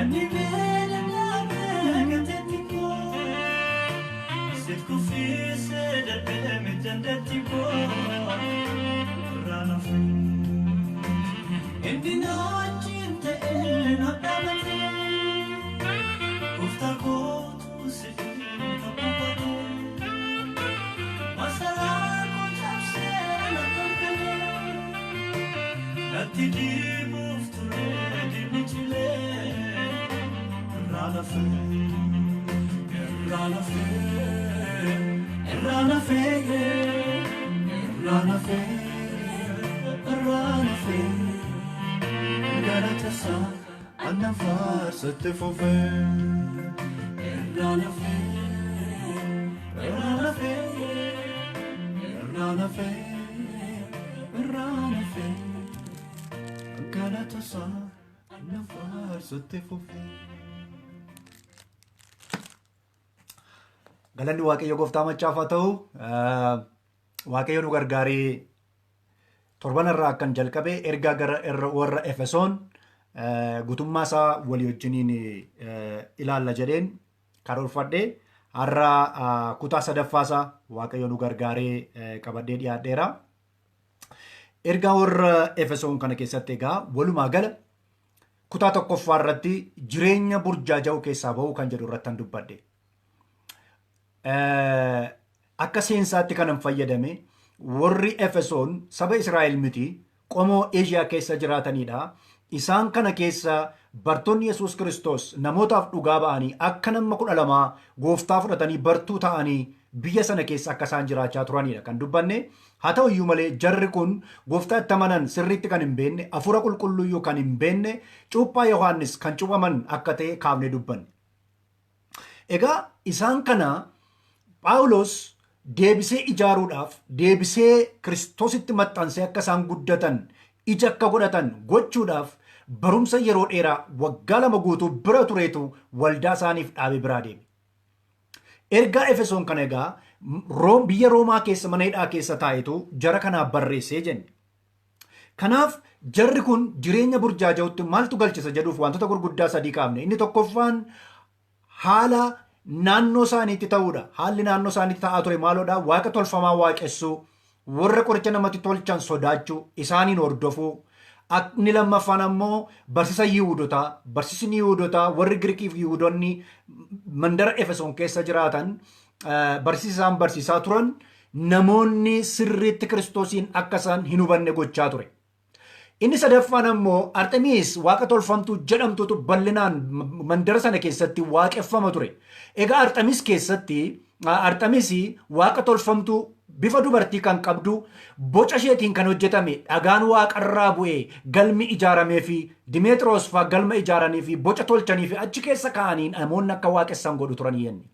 Nan dhibee dadhabee gateetti koo Sit kuffisee darbee mijandeetti koo irraa nafee. Inni na wajjin ta'ee na dhaabatee Gooftaa kootu si'in kakkufatee Masaraa koo cabsee na tolkalee Natti dibuuf ture diinni cilee irraa nafee irraa nafee irraa nafee irraa nafee irraa nafee galata isaa annan faarsatti fufee irraa nafee irraa nafee irraa nafee irraa nafee galata isaa annan faarsatti fufee. Galanni Waaqayyo gooftaa machaaf haa ta'u. Waaqayyo nu gargaaree torban irraa akkan jalqabe ergaa gara irra warra Efesoon guutummaa isaa walii wajjiniin ilaalla jedheen karoorfadhe. Har'a kutaa sadaffaa isaa Waaqayyo nu gargaaree qabadhee dhiyaadheera. Ergaa warra Efesoon kana keessatti egaa walumaa gala kutaa tokkoffaa irratti jireenya burjaaja'uu keessaa ba'uu kan jedhu irratti kan dubbadhe. Akka seensaatti kanan fayyadame warri Efesoon saba Israa'el miti qomoo Eeshiyaa keessa jiraatanidha. Isaan kana keessa bartoonni Yesuus Kiristoos namootaaf dhugaa ba'anii akka nama 12 gooftaa fudhatanii bartuu ta'anii biyya sana keessa akka isaan jiraachaa turanidha kan dubbanne. Haa ta'u iyyuu malee jarri kun gooftaa itti amanan sirriitti kan hin beekne, hafuura qulqulluu iyyuu kan hin beekne, cuuphaa Yohaannis kan cuuphaman akka ta'e kaafnee dubbanne. Egaa isaan kana Phaawulos deebisee ijaaruudhaaf, deebisee Kiristoositti maxxansee akka isaan guddatan, ija akka godhatan gochuudhaaf barumsa yeroo dheeraa waggaa 2 guutuu bira tureetu waldaa isaaniif dhaabee biraa deeme. Ergaa Efesoon kana egaa biyya Roomaa keessa mana hidhaa keessa taa'etu jara kanaaf barreessee jenne. Kanaaf jarri kun jireenya burjaaja'utti maaltu galchisa jedhuuf wantoota gurguddaa sadii kaafne. Inni tokkoffaan haala naannoo isaaniitti ta'uudha. Haalli naannoo isaaniitti ta'aa ture maaloodha? Waaqa tolfamaa waaqessuu, warra qoricha namatti tolchan sodaachuu, isaaniin hordofuu. Inni lammaffaan ammoo barsiisa Yihuudotaa. Barsiisni Yihuudotaa warri Giriikii fi Yihuudonni mandara Efesoon keessa jiraatan barsiisa isaan barsiisaa turan namoonni sirriitti Kiristoosiin akka isaan hin hubanne gochaa ture. Inni sadaffaan ammoo Arxemiis waaqa tolfamtuu jedhamtutu bal'inaan mandara sana keessatti waaqeffama ture. Egaa Arxemiis keessatti Arxemiis waaqa tolfamtuu bifa dubartii kan qabdu boca isheetiin kan hojjetame dhagaan waaqarraa bu'ee galmi ijaaramee fi Dimeexiroos fa'aa galma ijaaranii fi boca tolchanii fi achi keessa kaa'anii namoonni akka waaqessan godhu turan yenni.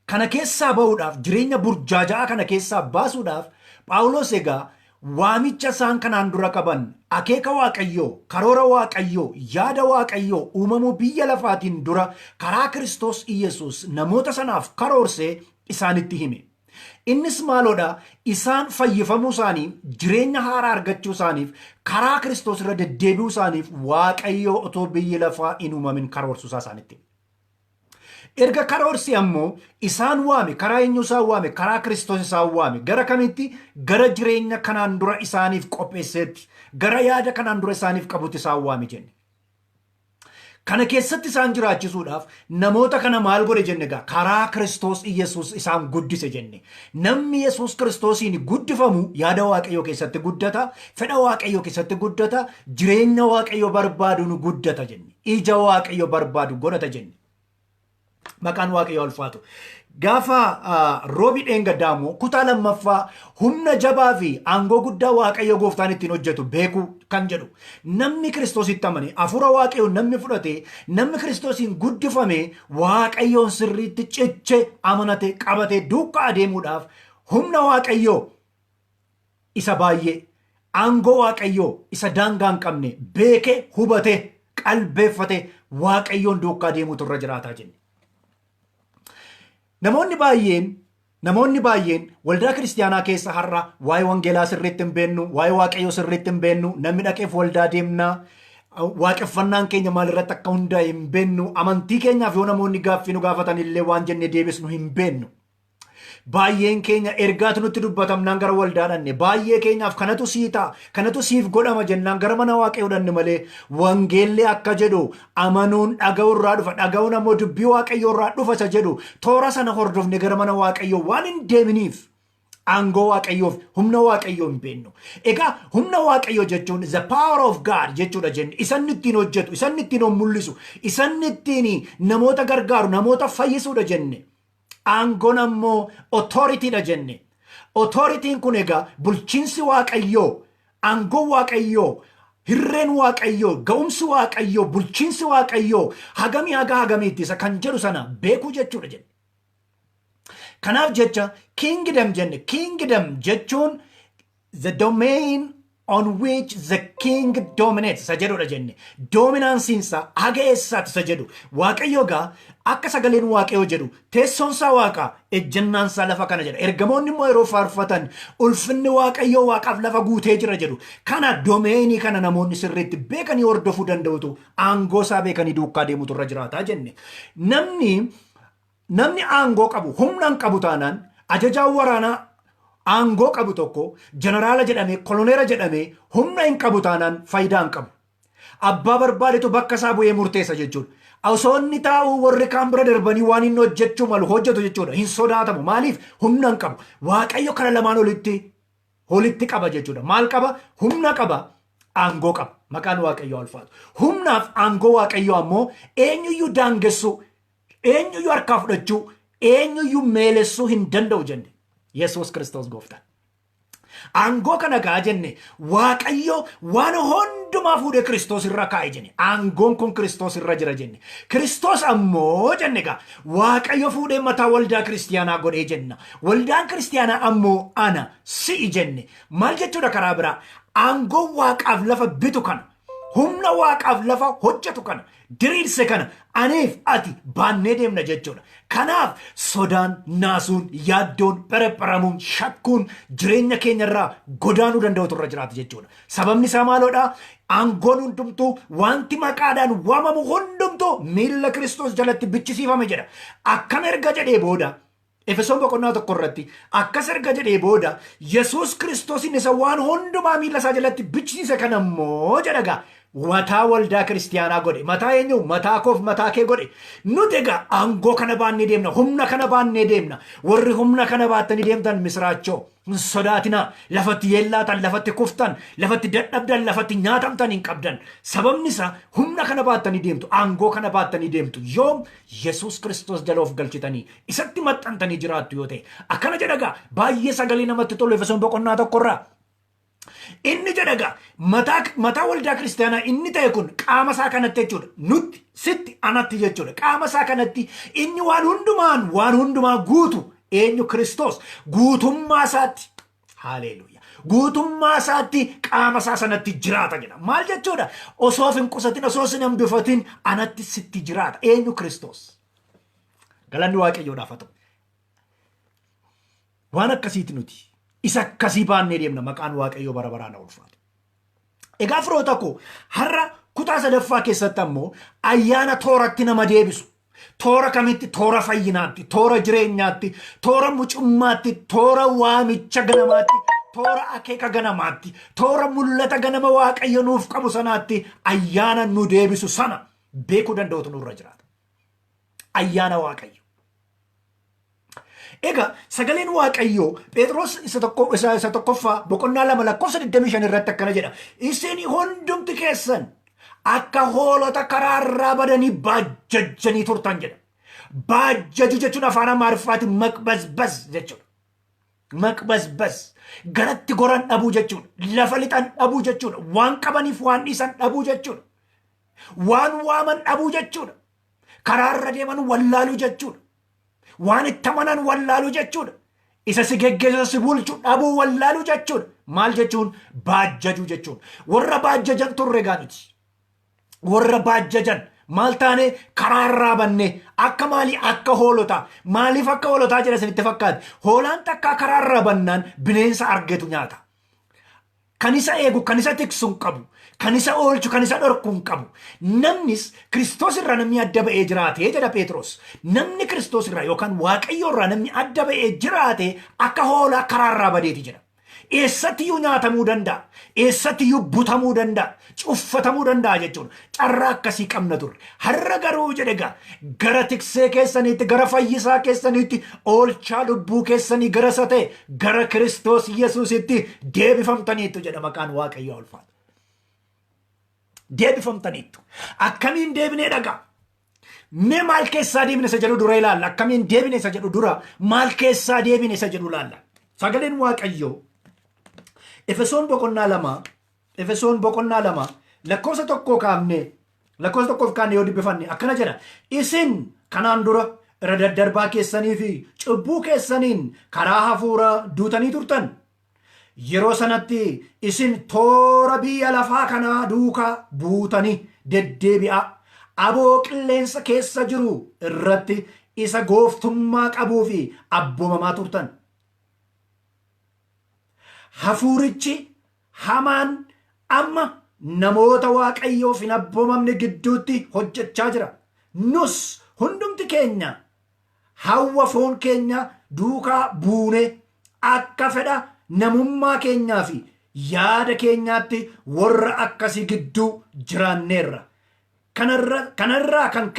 Kana keessaa ba'uudhaaf jireenya burjaaja'aa kana keessaa baasuudhaaf Phaawulos egaa waamicha isaan kanaan dura qaban akeeka Waaqayyoo, karoora Waaqayyoo, yaada Waaqayyoo uumamuu biyya lafaatiin dura karaa Kiristoos Iyyasuus namoota sanaaf karoorsee isaanitti hime. Innis maaloodha? Isaan fayyifamuu isaanii, jireenya haaraa argachuu isaaniif, karaa Kiristoos irra deddeebi'uu isaaniif Waaqayyoo otoo biyyi lafaa hin uumamin karoorsuu isaa isaanitti hime. Erga karoorsi ammoo isaan waame, karaa eenyu isaan waame? Karaa Kiristoos isaan waame. Gara kamitti? Gara jireenya kanaan dura isaaniif qopheesseetti, gara yaada kanaan dura isaaniif qabutti isaan waame jenne. Kana keessatti isaan jiraachisuudhaaf namoota kana maal godhe jenne egaa karaa Kiristoos Iyyasuus isaan guddise jenne. Namni Yesuus Kiristoosiin guddifamu yaada Waaqayyoo keessatti guddata, fedha Waaqayyoo keessatti guddata, jireenya Waaqayyoo barbaaduun guddata jenne. Ija Waaqayyo barbaadu godhata jenne. Maqaan Waaqayyo ulfaatu. Gaafa roobi dheengaddaa immoo kutaa lammaffaa humna jabaa fi aangoo guddaa Waaqayyo gooftaan ittiin hojjetu beekuu kan jedhu. Namni Kiristoositti amane hafuura Waaqayyo namni fudhate namni Kiristoosiin guddifame Waaqayyoon sirriitti ciche amanate qabate duukaa adeemuudhaaf humna Waaqayyoo isa baay'ee, aangoo Waaqayyoo isa daangaa hin qabne beekee, hubatee, qalbeeffatee Waaqayyoon duukaa deemuutu irra jiraataa jenne. Namoonni baay'een Namoonni baay'een waldaa kiristiyaanaa keessa har'a waa'ee wangeelaa sirriitti hin beennu, waa'ee Waaqayyoo sirriitti hin beennu, namni dhaqeef waldaa deemna, Waaqeffannaan keenya maalirratti akka hundaa'e hin beennu. Amantii keenyaaf yoo namoonni gaaffii nu gaafatan illee waan jennee deebisnu hin beennu. Baay'een keenya ergaatu nutti dubbatamnaan gara waldaa dhanne. Baay'ee keenyaaf kanatu sii ta'a, kanatu siif godhama jennaan gara mana Waaqayyoo dhanne malee, wangeelli akka jedhu amanuun dhaga'uu irraa dhufa, dhaga'uun ammoo dubbii Waaqayyoo irraa dhufa isa jedhu toora sana hordofne gara mana Waaqayyoo waan hin deeminiif aangoo Waaqayyoof humna Waaqayyoo hin beennu. Egaa humna Waaqayyoo jechuun the power of God jechuudha jenne. Isanni ittiin hojjetu, isanni ittiin of mul'isu, isanni ittiin namoota gargaaru, namoota fayyisuudha jenne. Aangoon ammoo authorityidha jenne. Authority'n kun egaa bulchiinsi Waaqayyoo, aangoon Waaqayyoo, hirreen Waaqayyoo, ga'umsi Waaqayyoo, bulchiinsi Waaqayyoo hagamii haga hagamiitti isa kan jedhu sana beekuu jechuudha jenne. Kanaaf jecha kingdom jenne. Kingdom jechuun the domain on which the king dominates isa jedhudha jenne. Dominanceiinsa haga eessaatti isa jedhu. Waaqayyo egaa akka sagaleen Waaqayyo jedhu teessoonsaa Waaqa, ejjennaansaa lafa kana jedha. Ergamoonni immoo yeroo faarfatan ulfinni Waaqayyoo Waaqaaf lafa guutee jira jedhu. Kana domainii kana namoonni sirriitti beekanii hordofuu danda'utu, aangoo isaa beekanii duukaa deemutu irra jiraataa jenne. Namni aangoo qabu humna hin qabu taanaan, ajajaan waraanaa aangoo qabu tokko jeneraala jedhamee, koloneera jedhamee, humna hin qabu taanaan faayidaa hin qabu. Abbaa barbaadetu bakka isaa bu'ee murteessa jechuudha. Osoo inni taa'uu warri kaan bira darbanii waan inni hojjechuu malu hojjetu jechuudha. Hin sodaatamu. Maaliif? Humna hin qabu. Waaqayyo kana lamaan olitti qaba jechuudha. Maal qaba? Humna qaba. Aangoo qaba. Maqaan Waaqayyoo ulfaatu. Humnaaf aangoo Waaqayyoo ammoo eenyuyyuu daangessuu, eenyuyyuu harkaa fudhachuu, eenyuyyuu meelessuu hin danda'u jenne. Yesuus Kiristoos gooftaan. Aangoo kana gaa jenne, Waaqayyo waan hundumaa fuudhee Kiristoos irra kaa'e jenne. Aangoon kun Kiristoos irra jira jenne. Kiristoos ammoo jenne gaa Waaqayyo fuudhee mataa waldaa kiristiyaanaa godhee jenna. Waldaan kiristiyaanaa ammoo ana si'i jenne. Maal jechuudha karaa biraa? Aangoo Waaqaaf lafa bitu kana, humna Waaqaaf lafa hojjetu kana, diriirse kana aniif ati baannee deemna jechuudha. Kanaaf sodaan, naasuun, yaaddoon, pherepheremuun, shakkuun jireenya keenyarraa godaanuu danda'utu irra jiraata jechuudha. Sababni isaa maaloodha? Aangoon hundumtuu, wanti maqaadhaan waamamu hundumtuu miilla Kiristoos jalatti bichisiifame jedha. Akkana erga jedhee booda, Efesoon boqonnaa 1 irratti akkas erga jedhee booda, Yesuus Kiristoos isa waan hundumaa miilla isaa jalatti bichisiise kana immoo jedha gaa mataa waldaa kiristiyaanaa godhe. Mataa eenyu? Mataa koof mataa kee godhe. Nuti egaa aangoo kana baannee deemna, humna kana baannee deemna. Warri humna kana baattanii deemtan misiraachoo, hin sodaatinaa. Lafatti yeellaatan, lafatti kuftan, lafatti dadhabdan, lafatti nyaatamtan hin qabdan. Sababni isaa humna kana baattanii deemtu, aangoo kana baattanii deemtu. Yoom? Yesuus Kiristoos jala of galchitanii isatti maxxantanii jiraattu yoo ta'e. Akkana jedha gaa, baay'ee sagalee namatti tolu Efesoon boqonnaa 1rraa. Inni jedha gaa mataa waldaa kiristaanaa inni ta'e kun qaama isaa kanatti jechuudha. Nutti, sitti, anatti jechuudha. Qaama isaa kanatti inni waan hundumaan waan hundumaa guutu eenyu? Kiristoos guutummaa isaatti. Haaleluuyaa. Guutummaa isaatti qaama isaa sanatti jiraata jedha. Maal jechuudha? Osoo of hin qusatin, osoo sin hambifatin anatti sitti jiraata. Eenyu? Kiristoos. Galanni Waaqayyoodhaaf haa ta'u. Waan akkasiiti nuti. Isa akkasii baannee deemna. Maqaan Waaqayyoo bara baraan haa ulfaatu. Egaa firoota koo, har'a kutaa sadaffaa keessatti ammoo ayyaana tooratti nama deebisu. Toora kamitti? Toora fayyinaatti, toora jireenyaatti, toora mucummaatti, toora waamicha ganamaatti, toora akeeka ganamaatti, toora mul'ata ganama Waaqayyo nuuf qabu sanaatti ayyaana nu deebisu sana beekuu danda'utu nurra jiraata. Ayyaana Waaqayyo. Egaa sagaleen Waaqayyoo Phexros isa tokkoffaa boqonnaa 2 lakkoofsa 25 irratti akkana jedha. Isin hundumti keessan akka hoolota karaarraa badanii baajjajjanii turtan jedha. Baajjaju jechuun afaan Amaariffaatiin maqbazbaz jechuudha. Maqbazbaz, garatti goran dhabuu jechuudha. Lafa lixan dhabuu jechuudha. Waan qabaniif waan dhiisan dhabuu jechuudha. Waan waaman dhabuu jechuudha. Karaarra deeman wallaaluu jechuudha. Waan itti amanan wallaaluu jechuudha. Isa si geggeessu, si bulchu dhabuu, wallaaluu jechuudha. Maal jechuun? Baajjajuu jechuun. Warra baajjajan turre gaa nuti. Warra baajjajan maal taane? Karaarraa banne. Akka maalii? Akka hoolotaa. Maaliif akka hoolotaa jedha isinitti fakkaate? Hoolaan takkaa karaarraa bannaan bineensa argetu nyaata. Kan isa eegu, kan isa tiksu hin qabu. Kan isa oolchu, kan isa dhorku hin qabu. Namnis Kiristoos irraa namni adda ba'ee jiraate jedha Phexros. Namni Kiristoos irraa yookaan Waaqayyo irraa namni adda ba'ee jiraate akka hoolaa karaarraa badeeti jedha. Eessattiyyuu nyaatamuu danda'a. Eessattiyyuu butamuu danda'a. Cuffatamuu danda'a jechuudha. Carraa akkasii qabna turre. Har'a garuu jedhe egaa gara tiksee keessaniitti, gara fayyisaa keessaniitti, oolchaa lubbuu keessanii gara isa ta'e, gara Kiristoos Yesuusitti deebifamtaniittu jedha. Maqaan Waaqayyoo ulfaata. Deebifamtaniittu. Akkamiin deebinee dhagaa? Mee maal keessaa deebine isa jedhu dura ilaalla. Akkamiin deebine isa jedhu dura maal keessaa deebine isa jedhu ilaalla. Sagaleen Waaqayyoo Efesoon boqonnaa 2, Efesoon boqonnaa 2 lakkoofsa 1 kaafne, lakkoofsa 1 kaafne yoo dubbifanne akkana jedha. Isin kanaan dura irra daddarbaa keessanii fi cubbuu keessaniin karaa hafuura duutanii turtan. Yeroo sanatti isin toora biyya lafaa kanaa duukaa buutanii deddeebi'aa aboo qilleensa keessa jiru irratti isa gooftummaa qabuu fi abboomamaa turtan. Hafuurichi hamaan amma namoota Waaqayyoof hin abboomamne gidduutti hojjechaa jira. Nus hundumti keenya hawwa foon keenya duukaa buunee akka fedha namummaa keenyaa fi yaada keenyaatti warra akkasii gidduu jiraanneerra. Kanarraa kan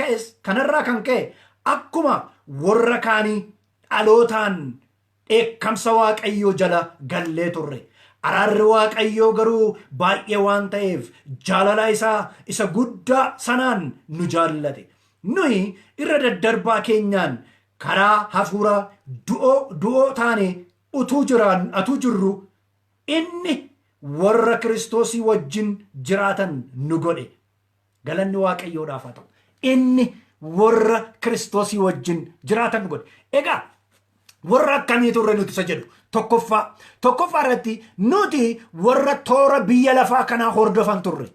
ka'e akkuma warra kaanii dhalootaan dheekkamsa Waaqayyoo jala gallee turre. Araarri Waaqayyoo garuu baay'ee waan ta'eef jaalala isaa isa guddaa sanaan nu jaallate. Nuyi irra daddarbaa keenyaan karaa hafuura du'oo taane utuu jiraan atuu jirru inni warra Kiristoosii wajjin jiraatan nu godhe. Galanni Waaqayyoodhaaf haa ta'u. Inni warra Kiristoosii wajjin jiraatan nu godhe. Egaa warra akkamii turre nuti isa jedhu tokkoffaa. Tokkoffaa irratti nuti warra toora biyya lafaa kanaa hordofan turre.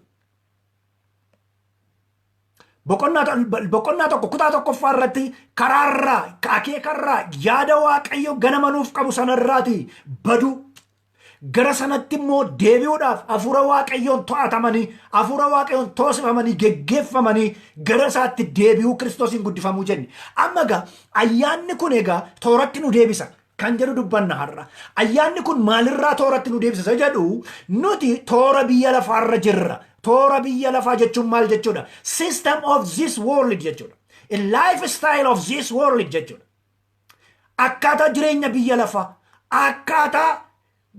Boqonnaa 1 kutaa 1ffaa irratti karaarraa, akeekarraa, yaada Waaqayyo ganama nuuf qabu sanarraati baduu, gara sanatti immoo deebi'uudhaaf hafuura Waaqayyoon to'atamanii, hafuura Waaqayyoon toosifamanii, geggeeffamanii gara isaatti deebi'uu, Kiristoosiin guddifamuu jenne. Amma egaa ayyaanni kun egaa tooratti nu deebisa kan jedhu dubbanna har'a. Ayyaanni kun maalirraa tooratti nu deebisa isa jedhu, nuti toora biyya lafaarra jirra. Toora biyya lafaa jechuun maal jechuudha? System of this world jechuudha. A lifestyle of this world jechuudha. Akkaataa jireenya biyya lafaa, akkaataa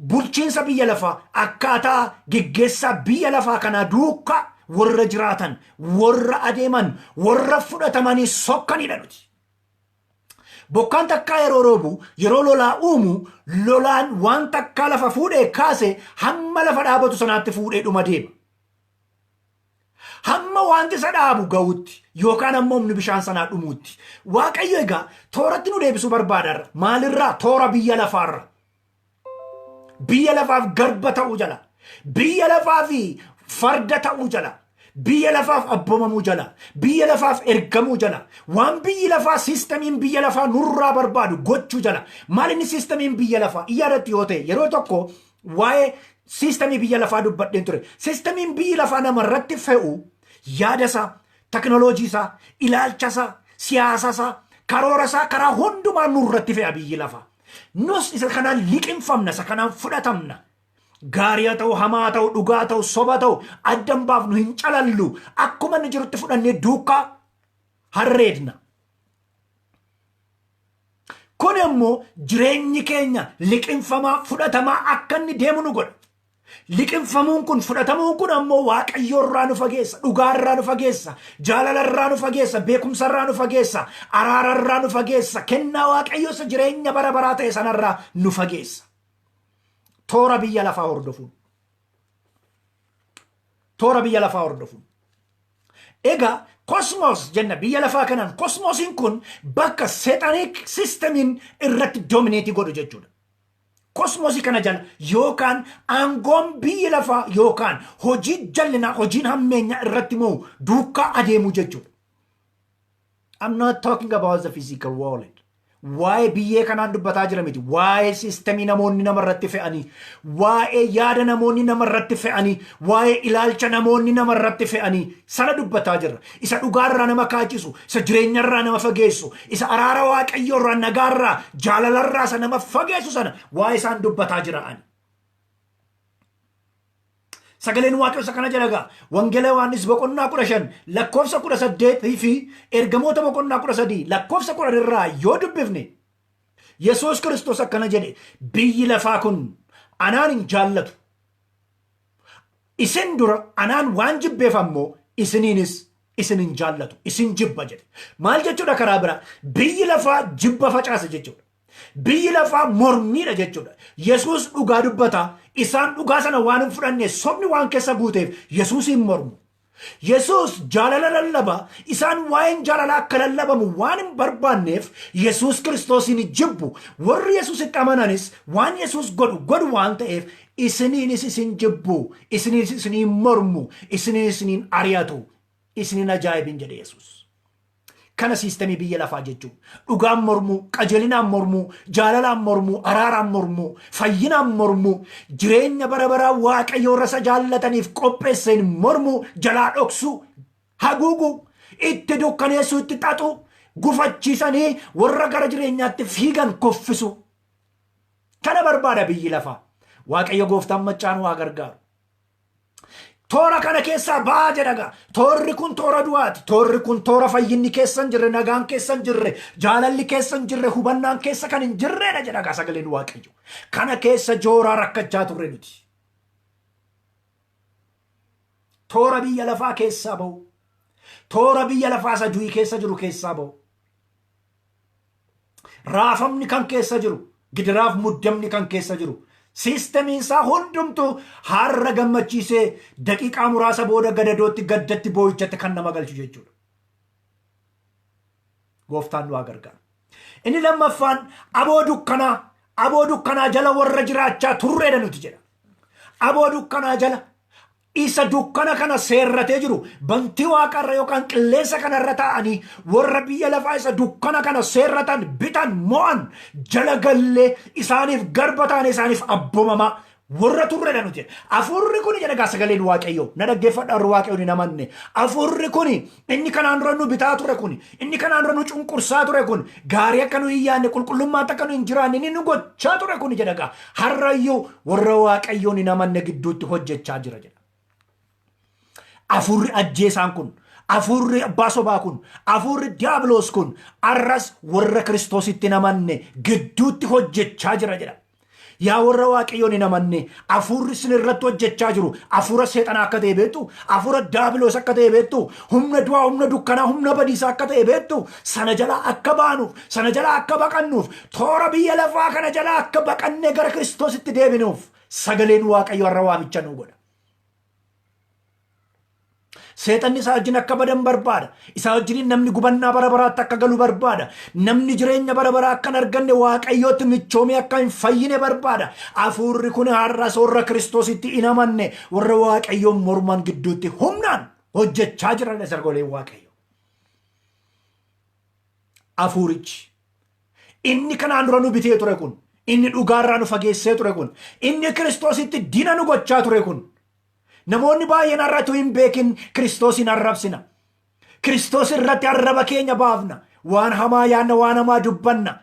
bulchiinsa biyya lafaa, akkaataa geggeessaa biyya lafaa kanaa duukaa warra jiraatan, warra adeeman, warra fudhatamanii sokkanidha nuti. Bokkaan takkaa yeroo roobu, yeroo lolaa uumu, lolaan waan takkaa lafa fuudhee kaase hamma lafa dhaabatu sanaatti fuudhee dhuma deema. Hamma wanti isa dhaabu ga'utti yookaan ammoo humni bishaan sanaa dhumuutti. Waaqayyo egaa tooratti nu deebisuu barbaadarra. Maalirraa? Toora biyya lafaarra. Biyya lafaaf garba ta'uu jala. Biyya lafaa fi farda ta'uu jala. Biyya lafaaf abboomamuu jala. Biyya lafaaf ergamuu jala. Waan biyyi lafaa, systemiin biyya lafaa nurraa barbaadu gochuu jala. Maal inni systemiin biyya lafaa? Iyyaadatti yoo ta'e yeroo tokko waa'ee systemii biyya lafaa dubbadheen ture. Systemiin biyyi lafaa namarratti fe'u yaada isaa, teknooloojii isaa, ilaalcha isaa, siyaasa isaa, karoora isaa karaa hundumaa nurratti fe'a biyyi lafaa. Nus isa kanaan liqinfamna, isa kanaan fudhatamna. Gaarii haa ta'u, hamaa haa ta'u, dhugaa haa ta'u, soba ta'u, addan baafnu, hin calallu. Akkuma inni jirutti fudhannee duukaa harreedna. Kun immoo jireenyi keenya liqinfamaa, fudhatamaa akka inni deemu nu godha. Liqinfamuun kun, fudhatamuun kun ammoo Waaqayyoorraa nu fageessa, dhugaarraa nu fageessa, jaalalarraa nu fageessa, beekumsarraa nu fageessa, araararraa nu fageessa, kennaa Waaqayyo isa jireenya bara baraa ta'e sanarraa nu fageessa. Toora biyya lafaa hordofuun. Toora biyya lafaa hordofuun. Egaa kosmos jenna biyya lafaa kanaan. Kosmosiin kun bakka satanic systemiin irratti dominate godhu jechuudha. Kosmosii kana jala yookaan aangoon biyyi lafaa yookaan hojii jallinaa, hojiin hammeenyaa irratti moo duukaa adeemuu jechuudha. I'm not talking about the physical world. Waa'ee biyyee kanaan dubbataa jira miti. Waa'ee system namoonni namarratti fe'anii, waa'ee yaada namoonni namarratti fe'anii, waa'ee ilaalcha namoonni namarratti fe'anii sana dubbataa jirra. Isa dhugaarraa nama kaachisu, isa jireenyarraa nama fageessu, isa araara Waaqayyoorraa, nagaarraa, jaalalarraa isa nama fageessu sana waa'ee isaan dubbataa jira ani. Sagaleen Waaqayyoo isa kana jedha gaa. Wangeela Yohaannis boqonnaa 15 lakkoofsa 18 fi Ergamoota boqonnaa 13 lakkoofsa 10 irraa yoo dubbifne, Yesuus Kiristoos akkana jedhe: "Biyyi lafaa kun anaan hin jaallatu. Isin dura anaan waan jibbeef ammoo isiniinis isin hin jaallatu, isin jibba" jedhe. Maal jechuudha karaa biraa? Biyyi lafaa jibba facaasa jechuudha. Biyyi lafaa mormiidha jechuudha. Yesuus dhugaa dubbata. Isaan dhugaa sana waan hin fudhanne, sobni waan keessa guuteef Yesuusiin mormu. Yesuus jaalala lallaba. Isaan waa'een jaalalaa akka lallabamu waan hin barbaanneef Yesuus Kiristoosiin jibbu. Warri Yesuusitti amananis waan Yesuus godhu godhu waan ta'eef isiniinis isin jibbu, isiniinis isiniin mormu, isiniinis isiniin ari'atu. Isiniin ajaa'ibin jedhe Yesuus. Kana system biyya lafaa jechuun dhugaan mormuu, qajeelinaan mormuu, jaalalaan mormuu, araaraan mormuu, fayyinaan mormuu, jireenya bara baraa Waaqayyo warra isa jaallataniif qopheesseen mormuu, jalaa dhoksuu, haguuguu, itti dukkaneessuu, itti xaxuu, gufachiisanii warra gara jireenyaatti fiigan kuffisu. Kana barbaada biyyi lafaa. Waaqayyo gooftaan maccaan waa gargaaru. Toora kana keessaa ba'aa jedha gaa. Toorri kun toora du'aati. Toorri kun toora fayyinni keessa hin jirre, nagaan keessa hin jirre, jaalalli keessa hin jirre, hubannaan keessa kan hin jirredha jedha gaa sagaleen Waaqayyo. Kana keessa jooraa rakkachaa turre nuti. Toora biyya lafaa keessaa ba'u. Toora biyya lafaa isa du'ii keessa jiru keessaa ba'u. Raafamni kan keessa jiru, gidiraaf muddamni kan keessa jiru. Systemiin isaa hundumtuu har'a gammachiisee daqiiqaa muraasa booda gadadootti, gaddatti, boo'ichatti kan nama galchu jechuudha. Gooftaan nu haa gargaaru. Inni lammaffaan aboo dukkanaa jala warra jiraachaa turreedha nuti jedha. Aboo dukkanaa jala, isa dukkana kana seerratee jiru, bantii waaqarra yookaan qilleensa kanarra taa'anii warra biyya lafaa isa dukkana kana seerratan, bitan, mo'an jala gallee isaaniif garba taane, isaaniif abboomamaa warra turredha nuti. Afuurri kun jedha gaa sagaleen Waaqayyoo. Na dhaggeeffadha, warri Waaqayyoon hin amanne. Afuurri kun inni kanaan dura nu bitaa ture kun, inni kanaan dura nu cunqursaa ture kun, gaarii akka nu hin yaadne, qulqullummaatti akka nu hin jiraanne inni nu gochaa ture kun jedha gaa. Har'ayyuu warra Waaqayyoon hin amanne gidduutti hojjechaa jira jedha. Afuurri ajjeesaan kun, afuurri abbaa sobaa kun, afuurri diiyaabiloos kun arras warra Kiristoositti hin amanne gidduutti hojjechaa jira jedha. Yaa warra Waaqayyoon hin amanne, afuurri isin irratti hojjechaa jiru afuura seexanaa akka ta'e beektu, afuura daabiloos akka ta'e beektu, humna du'aa, humna dukkanaa, humna badiisaa akka ta'e beektu. Sana jalaa akka baanuuf, sana jalaa akka baqannuuf, toora biyya lafaa kana jalaa akka baqannee gara Kiristoositti deebinuuf sagaleen Waaqayyo har'a waamicha nuu godha. Seexanni isaa wajjin akka badan barbaada. Isaa wajjin namni gubannaa bara baraatti akka galu barbaada. Namni jireenya bara baraa akka hin arganne, Waaqayyootti michoomee akka hin fayyine barbaada. Hafuurri kun har'as warra Kiristoositti hin amanne, warra Waaqayyoon morman gidduutti humnaan hojjechaa jiran sagaleen Waaqayyo. Hafuurichi inni kanaan dura nu bitee ture kun, inni dhugaarraa nu fageessee ture kun, inni Kiristoositti dina nu gochaa ture kun, namoonni baay'een har'atu hin beekin Kiristoosin arrabsina. Kiristoos irratti arraba keenya baafna. Waan hamaa yaadna, waan hamaa dubbanna.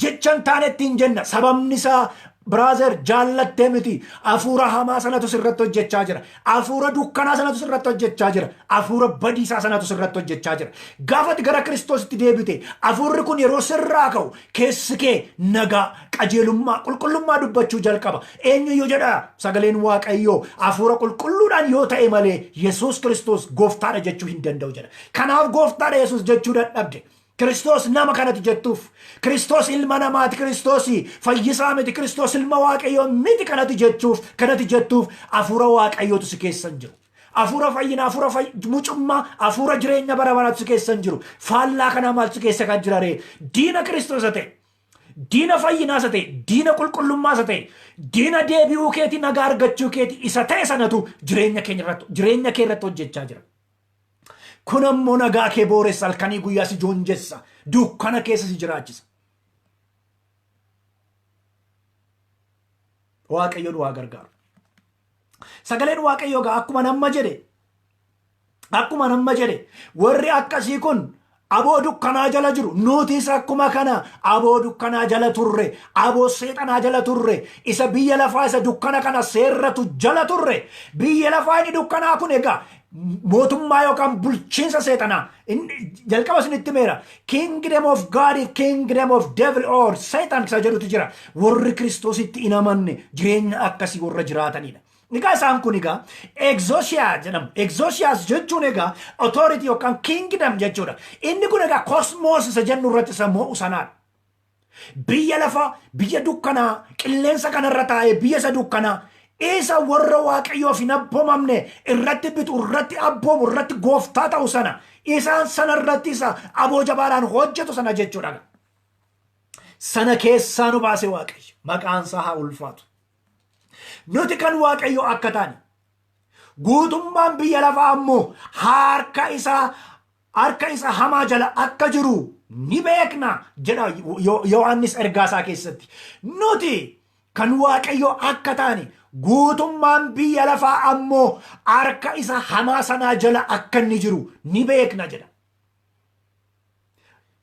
Jecha hin taane ittiin jenna. Sababni isaa, brother, jaallattee miti. Hafuura hamaa sanatu sirratti hojjechaa jira. Hafuura dukkanaa sanatu sirratti hojjechaa jira. Hafuura badiisaa sanatu sirratti hojjechaa jira. Gaafati gara Kiristoositti deebite, hafuurri kun yeroo sirraa ka'u, keessi kee nagaa, qajeelummaa, qulqullummaa dubbachuu jalqaba. Eenyuyyuu jedha sagaleen Waaqayyoo, hafuura qulqulluudhaan yoo ta'e malee Yesuus Kiristoos gooftaadha jechuu hin danda'u jedha. Kanaaf gooftaadha Yesuus jechuu dadhabde. Kiristoos nama kanatti jettuuf, Kiristoos ilma namaati, Kiristoos fayyisaa miti, Kiristoos ilma Waaqayyoo miti kanatti jechuuf, kanatti jettuuf hafuura Waaqayyootu si keessa hin jiru. Hafuura fayyinaa, hafuura mucummaa, hafuura jireenya bara baraatu si keessa hin jiru. Faallaa kanaa maaltu si keessa kan jira ree? Diina Kiristoos ta'e, diina fayyinaa isa ta'e, diina qulqullummaa isa ta'e, diina deebi'uu keetii, nagaa argachuu keetii isa ta'e sanatu jireenya keenya irratti, jireenya kee irratti hojjechaa jira. Kun ammoo nagaa kee booressa, halkanii guyyaa si joonjessa, dukkana keessa si jiraachisa. Waaqayyo nu haa gargaaru. Sagaleen Waaqayyoo egaa akkuma namma jedhe, warri akkasii kun aboo dukkanaa jala jiru. Nutis akkuma kana aboo dukkanaa jala turre, aboo seexanaa jala turre, isa biyya lafaa isa dukkana kana seerratu jala turre. Biyya lafaa inni dukkanaa kun egaa mootummaa yookaan bulchiinsa seexanaa. Jalqaba isinitti meera, kingdom of God, kingdom of devil or Satan isa jedhutu jira. Warri Kiristoositti hin amanne jireenya akkasii warra jiraatanidha. Egaa isaan kun egaa exousia jedhamu. Exousias jechuun egaa authority yookaan kingdom jechuudha. Inni kun egaa cosmos isa jennu irratti isa mo'u sanaadha. Biyya lafaa, biyya dukkanaa, qilleensa kanarra taa'ee biyya isa dukkanaa, isa warra Waaqayyoof hin abboomamne irratti bitu, irratti abboomu, irratti gooftaa ta'u sana, isaan sana irratti isa aboo jabaadhaan hojjetu sana jechuudha. Sana keessaa nu baase Waaqayyo. Maqaan isaa haa ulfaatu. Nuti kan Waaqayyo akka taane, guutummaan biyya lafaa ammoo harka isa hamaa jala akka jiru ni beekna jedha Yohaannis ergaa isaa keessatti. Nuti kan Waaqayyo akka taane, guutummaan biyya lafaa ammoo harka isa hamaa sanaa jala akka inni jiru ni beekna jedha.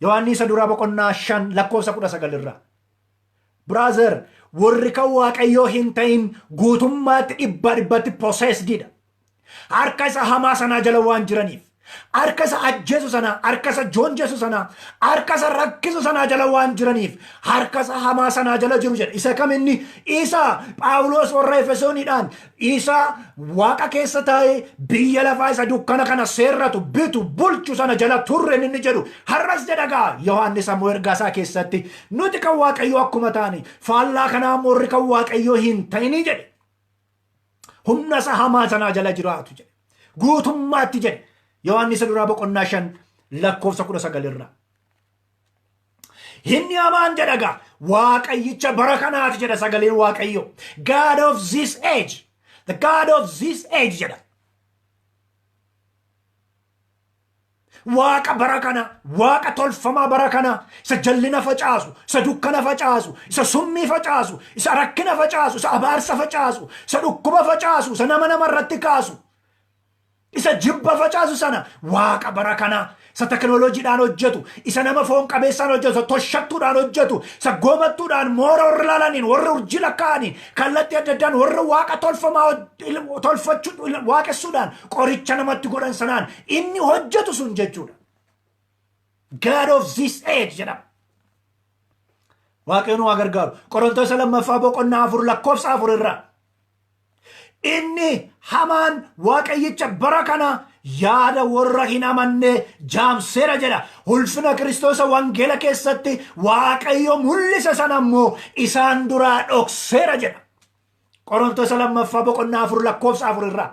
Yohaannis isa duraa boqonnaa 5 lakkoofsa 19 irraa. Brother, warri kan Waaqayyoo hin ta'in guutummaatti dhibba dhibbatti possessedidha. Harka isa hamaa sanaa jala waan jiraniif, harka isa ajjeesu sanaa, harka isa joonjessu sanaa, harka isa rakkisu sanaa jala waan jiraniif, harka isa hamaa sanaa jala jiru jedha. Isa kam inni? Isa Phaawulos warra Efesooniidhaan isa Waaqa keessa taa'ee biyya lafaa isa dukkana kana seerratu, bitu, bulchu sana jala turre inni jedhu. Har'as jedha gaa Yohaannis ammoo ergaa isaa keessatti, nuti kan Waaqayyoo akkuma taane, faallaa kanaa ammoo warri kan Waaqayyoo hin ta'inii jedhe humna isa hamaa sanaa jala jiraatu jedhe, guutummaatti jedhe, Yohaannis duraa boqonnaa 5 lakkoofsa 19 irraa. Inni hamaan jedha gaa waaqayyicha bara kanaati jedha sagaleen Waaqayyo. God of this age. The God of this age jedha. Waaqa bara kana, waaqa tolfamaa bara kana, isa jallina facaasu, isa dukkana facaasu, isa summii facaasu, isa rakkina facaasu, isa abaarsa facaasu, isa dhukkuba facaasu, isa nama nama irratti kaasu, isa jibba facaasu sana, waaqa bara kana, isa teknooloojiidhaan hojjetu, isa nama foon qabeessaan hojjetu, isa toshattuudhaan hojjetu, isa goomattuudhaan, moora warra laalaniin, warra urjii lakkaa'aniin, kallattii adda addaan warra waaqa tolfamaa tolfachuu waaqessuudhaan qoricha namatti godhan sanaan inni hojjetu sun jechuudha. God of this age jedhama. Waaqayyoon waa gargaaru. Qorontoota lammaffaa boqonnaa 4 lakkoofsa 4 irraa. Inni hamaan waaqayyicha bara kana yaada warra hin amanne jaamseera jedha. Ulfina Kiristoosa wangeela keessatti Waaqayyo mul'isa sana ammoo isaan duraa dhokseera jedha. Qorontoota lammaffaa boqonnaa 4 lakkoofsa 4 irraa.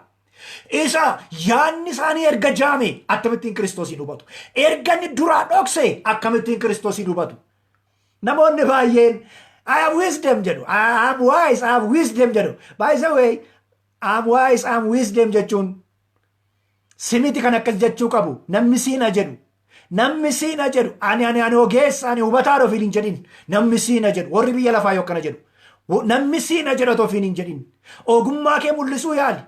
Isa yaadni isaanii erga jaame akkamittiin Kiristoosiin hubatu? Erga inni duraa dhokse akkamittiin Kiristoosiin hubatu? Namoonni baay'een "I have wisdom" jedhu. "I am wise, I have wisdom" jedhu. By the way, "I am wise, I am wisdom" jechuun simiti kan akkas jechuu qabu. Namni siina jedhu. Namni siina jedhu ani ogeessa, ani hubataa ofiin hin jedhin. Namni siina jedhu, warri biyya lafaa yoo akkana jedhu. Namni siina jedhatu ofiin hin jedhin. Ogummaa kee mul'isuu yaali.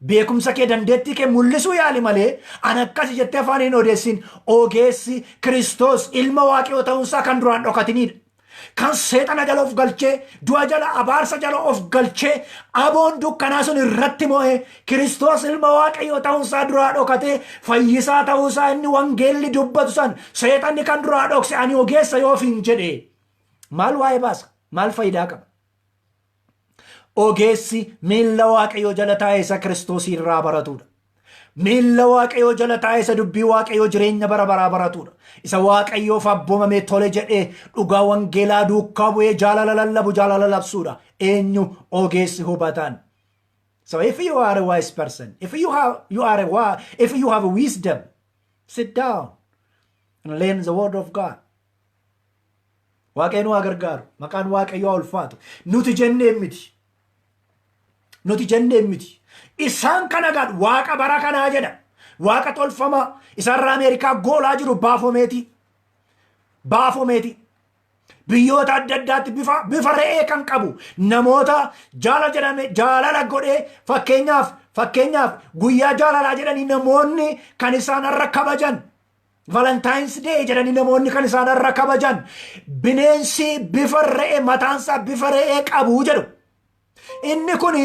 Beekumsa kee, dandeettii kee mul'isuu yaali malee ani akkasi jettee afaan hin odeessin. Ogeessi Kiristoos ilma Waaqayyoo ta'uunsaa kan duraan dhokatinidha. Kan seexana jala of galchee, du'a jala, abaarsa jala of galchee, aboon dukkanaa sun irratti mo'ee, Kiristoos ilma Waaqayyoo ta'uunsaa duraa dhokatee, fayyisaa ta'uusaa inni wangeelli dubbatu san seexanni kan duraa dhokse, ani ogeessa yoo ofiin jedhe maal waa'ee baasa? Maal faayidaa qaba? Ogeessi miilla Waaqayyoo jala taa'ee isa Kiristoosii irraa baratudha. Miilla Waaqayyoo jala taa'ee isa dubbii Waaqayyoo jireenya bara baraa baratudha. Isa Waaqayyoof abboomamee, tole jedhee, dhugaa wangeelaa duukaa bu'ee jaalala lallabu, jaalala labsuudha. Eenyu ogeessi hubataan? So if you are a wise person, if you have wisdom, sit down and learn the word of God. Waaqayyo nu haa gargaaru. Maqaan Waaqayyoo haa ulfaatu. Nuti jenneen miti. Nuti jenneen miti. Isaan kana gaadhu waaqa bara kanaa jedha. Waaqa tolfamaa isarraa Ameerikaa goolaa jiru Baafomeeti. Baafomeeti. Biyyoota adda addaatti bifa re'ee kan qabu namoota jaala jedhame jaalala godhee, fakkeenyaaf guyyaa jaalalaa jedhanii namoonni kan isaan har'a kabajan, Valentine's Day jedhanii namoonni kan isaan har'a kabajan, bineensi bifa re'ee, mataansaa bifa re'ee qabu jedhu. Inni kun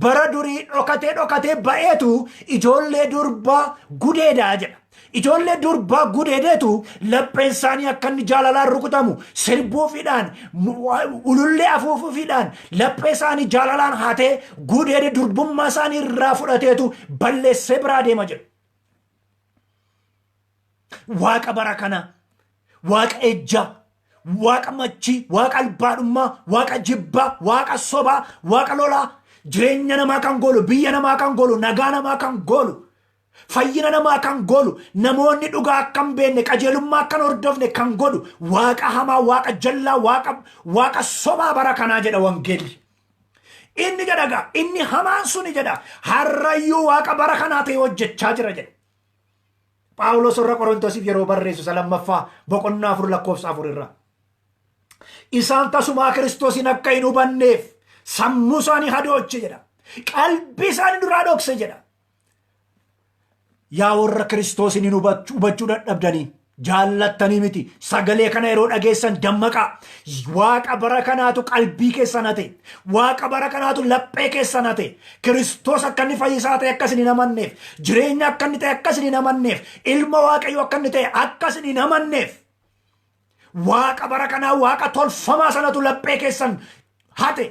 bara durii dhokatee dhokatee ba'eetu ijoollee durbaa gudeedaa jedha. Ijoollee durbaa gudeedeetu lapheen isaanii akka inni jaalalaan rukutamu sirbuufiidhaan, ulullee afuufuufiidhaan laphee isaanii jaalalaan hatee gudeede, durbummaa isaanii irraa fudhateetu balleessee biraa deema jedhu. Waaqa bara kana, waaqa ejjaa, waaqa machii, waaqa albaadhummaa, waaqa jibbaa, waaqa sobaa, waaqa lolaa, jireenya namaa kan goolu, biyya namaa kan goolu, nagaa namaa kan goolu, fayyina namaa kan goolu, namoonni dhugaa akka hin beekne, qajeelummaa akka hin hordofne kan godhu, waaqa hamaa, waaqa jallaa, waaqa sobaa bara kanaa jedha wangeelli. Inni jedha gaa, inni hamaan suni jedha, har'ayyuu waaqa bara kanaa ta'e hojjechaa jira jedha. Phaawulos warra Qorontosiif yeroo barreessu isa lammaffaa boqonnaa 4 lakkoofsa 4 irraa. Isaan tasumaa Kiristoosiin akka hin hubanneef sammuu isaanii hadooche jedha. Qalbii isaanii duraa dhokse jedha. Yaa warra Kiristoosiin hin hubachuu dadhabdanii, jaallattanii miti, sagalee kana yeroo dhageessan dammaqaa. Waaqa bara kanaatu qalbii keessan hate. Waaqa bara kanaatu laphee keessan hate. Kiristoos akka inni fayyisaa ta'e akka isin hin amanneef, jireenya akka inni ta'e akka isin hin amanneef, ilma Waaqayyoo akka inni ta'e akka isin hin amanneef, waaqa bara kanaa, waaqa tolfamaa sanatu laphee keessan hate,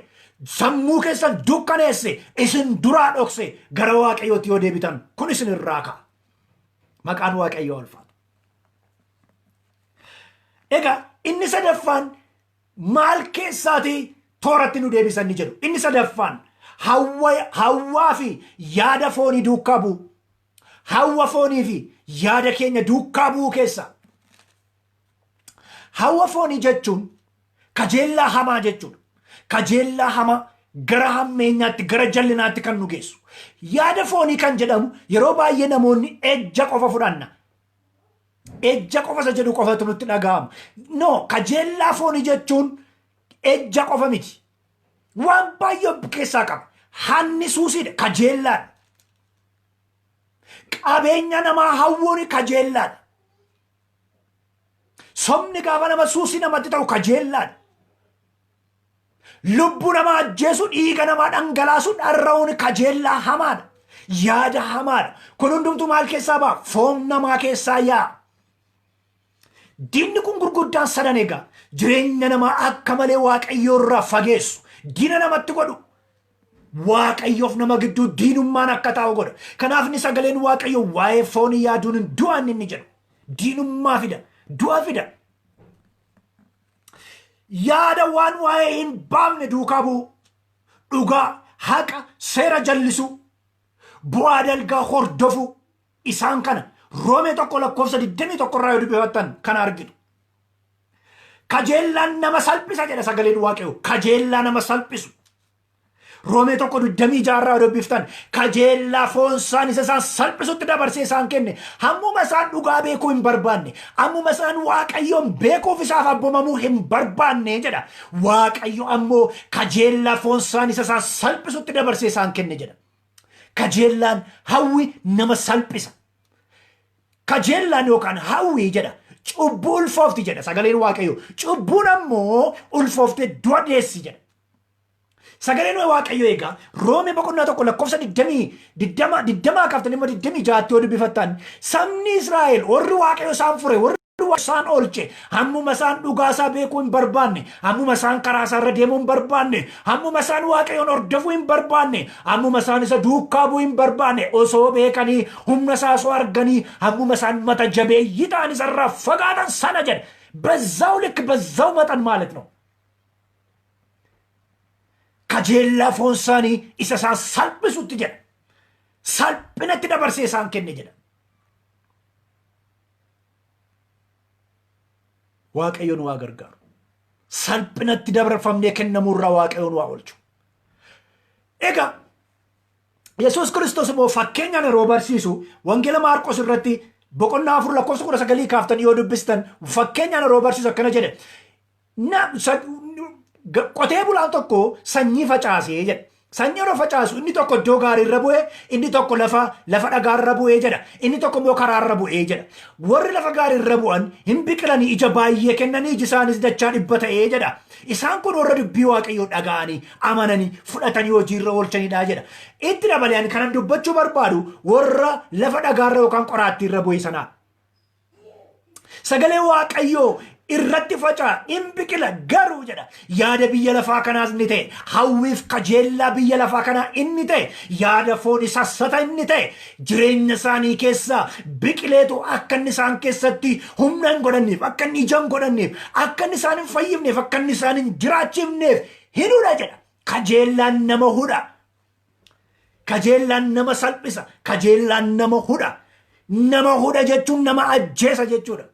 sammuu keessan dukkaneesse, isin duraa dhokse. Gara Waaqayyootti yoo deebitan kun isin irraa ka'a. Maqaan Waaqayyoo ulfaatu. Egaa inni sadaffaan maal keessaatii tooratti nu deebisan ni jedhu. Inni sadaffaan hawwaa fi yaada foonii duukaa bu'u. Hawwa foonii fi yaada keenya duukaa bu'uu keessa. Hawwa foonii jechuun kajeellaa hamaa jechuudha. Kajeellaa hamaa gara hammeenyaatti, gara jallinaatti kan nu geessu. Yaada foonii kan jedhamu yeroo baay'ee namoonni ejja qofa fudhanna. Ejja qofa isa jedhu qofatu nutti dhaga'ama. No, kajeellaa foonii jechuun ejja qofa miti. Waan baay'ee of keessaa qaba. Hanni suusiidha, kajeellaadha. Qabeenya namaa hawwuun kajeellaadha. Sobni gaafa nama suusii namatti ta'u kajeellaadha. Lubbuu namaa ajjeesu, dhiiga namaa dhangalaasu, dharra'uun kajeellaa hamaadha. Yaada hamaadha. Kun hundumtuu maal keessaa ba'a? Foon namaa keessaa yaa'a. Diinni kun gurguddaan sadan egaa jireenya namaa akka malee Waaqayyoo irraa fageessu, diina namatti godhu. Waaqayyoof nama gidduu diinummaan akka taa'u godha. Kanaaf inni sagaleen Waaqayyoo waa'ee foonii yaaduun hin du'an inni jedhu. Diinummaa fida, du'a fida. Yaada waan waa'ee hin baafne duukaa bu'u, dhugaa, haqa, seera jallisuu, bu'aa dalgaa hordofuu, isaan kana Roomee 1 lakkoofsa 21 irraa yoo dubbifattan kana argitu. Kajeellaan nama salphisa jedha sagaleen Waaqayyoo. Kajeellaa nama salphisu. Roomee 1 26 irraa yoo dubbiftan, kajeellaa foon isaan isa isaan salphisutti dabarsee isaan kenne. Hammuma isaan dhugaa beekuu hin barbaanne, hammuma isaan Waaqayyoon beekuuf isaaf abboomamuu hin barbaanne jedha. Waaqayyo ammoo kajeellaa foon isaan isa isaan salphisutti dabarsee isaan kenne jedha. Kajeellaan hawwi nama salphisa. Kajeellaan yookaan hawwii jedha cubbuu ulfoofti jedha sagaleen Waaqayyoo. Cubbuun ammoo ulfooftee du'a deessi jedha. Sagaleen Waaqayyoo egaa Roomee boqonnaa 1 lakkoofsa 20 kaftanii immoo 26tti yoo dubbifattan, sabni Israa'el warri Waaqayyo isaan fure, warri Waaqayyo isaan oolche, hammuma isaan dhugaa isaa beekuu hin barbaanne, hammuma isaan karaa isaa irra deemuu hin barbaanne, hammuma isaan Waaqayyoon hordofuu hin barbaanne, hammuma isaan isa duukaa bu'uu hin barbaanne, osoo beekanii, humna isaa osoo arganii, hammuma isaan mata jabeeyyii ta'an isarraa fagaatan sana jedha. በዛው ልክ በዛው መጠን ማለት ነው። Kajeellaa foon isaanii isa isaan salphisutti jedha. Salphinatti dabarsee isaan kenne jedha. Waaqayyo nu haa gargaaru. Salphinatti dabarfamnee kennamuurraa Waaqayyo nu haa oolchu. Egaa Yesuus Kiristoos immoo fakkeenyaan yeroo barsiisu, Wangeela Maarqos irratti boqonnaa 4 lakkoofsa 19 kaaftanii yoo dubbistan, fakkeenyaan yeroo barsiisu akkana jedhe. Qotee bulaan tokko sanyii facaasee jedha. Sanyii yeroo facaasu inni tokko iddoo gaariirra bu'ee, inni tokko lafa dhagaarra bu'ee jedha. Inni tokko immoo karaarra bu'ee jedha. Warri lafa gaariirra bu'an hin biqilanii, ija baay'ee kennanii, iji isaanis dachaa 100 ta'ee jedha. Isaan kun warra dubbii Waaqayyoo dhaga'anii, amananii, fudhatanii hojiirra oolchanidha jedha. Itti dabalee ani kanan dubbachuu barbaadu warra lafa dhagaarra yookaan qoraattiirra bu'e sanaa. Sagalee Waaqayyoo irratti faca'a, hin biqila garuu jedha. Yaada biyya lafaa kanaas inni ta'e, hawwiif kajeellaa biyya lafaa kanaa inni ta'e, yaada foonii sassata inni ta'e, jireenya isaanii keessaa biqileetu akka inni isaan keessatti humna hin godhanneef, akka inni ija hin godhanneef, akka inni isaan hin fayyifneef, akka inni isaan hin jiraachifneef hin hudha jedha. Kajeellaan nama hudha. Kajeellaan nama salphisa. Kajeellaan nama hudha. Nama hudha jechuun nama ajjeesa jechuudha.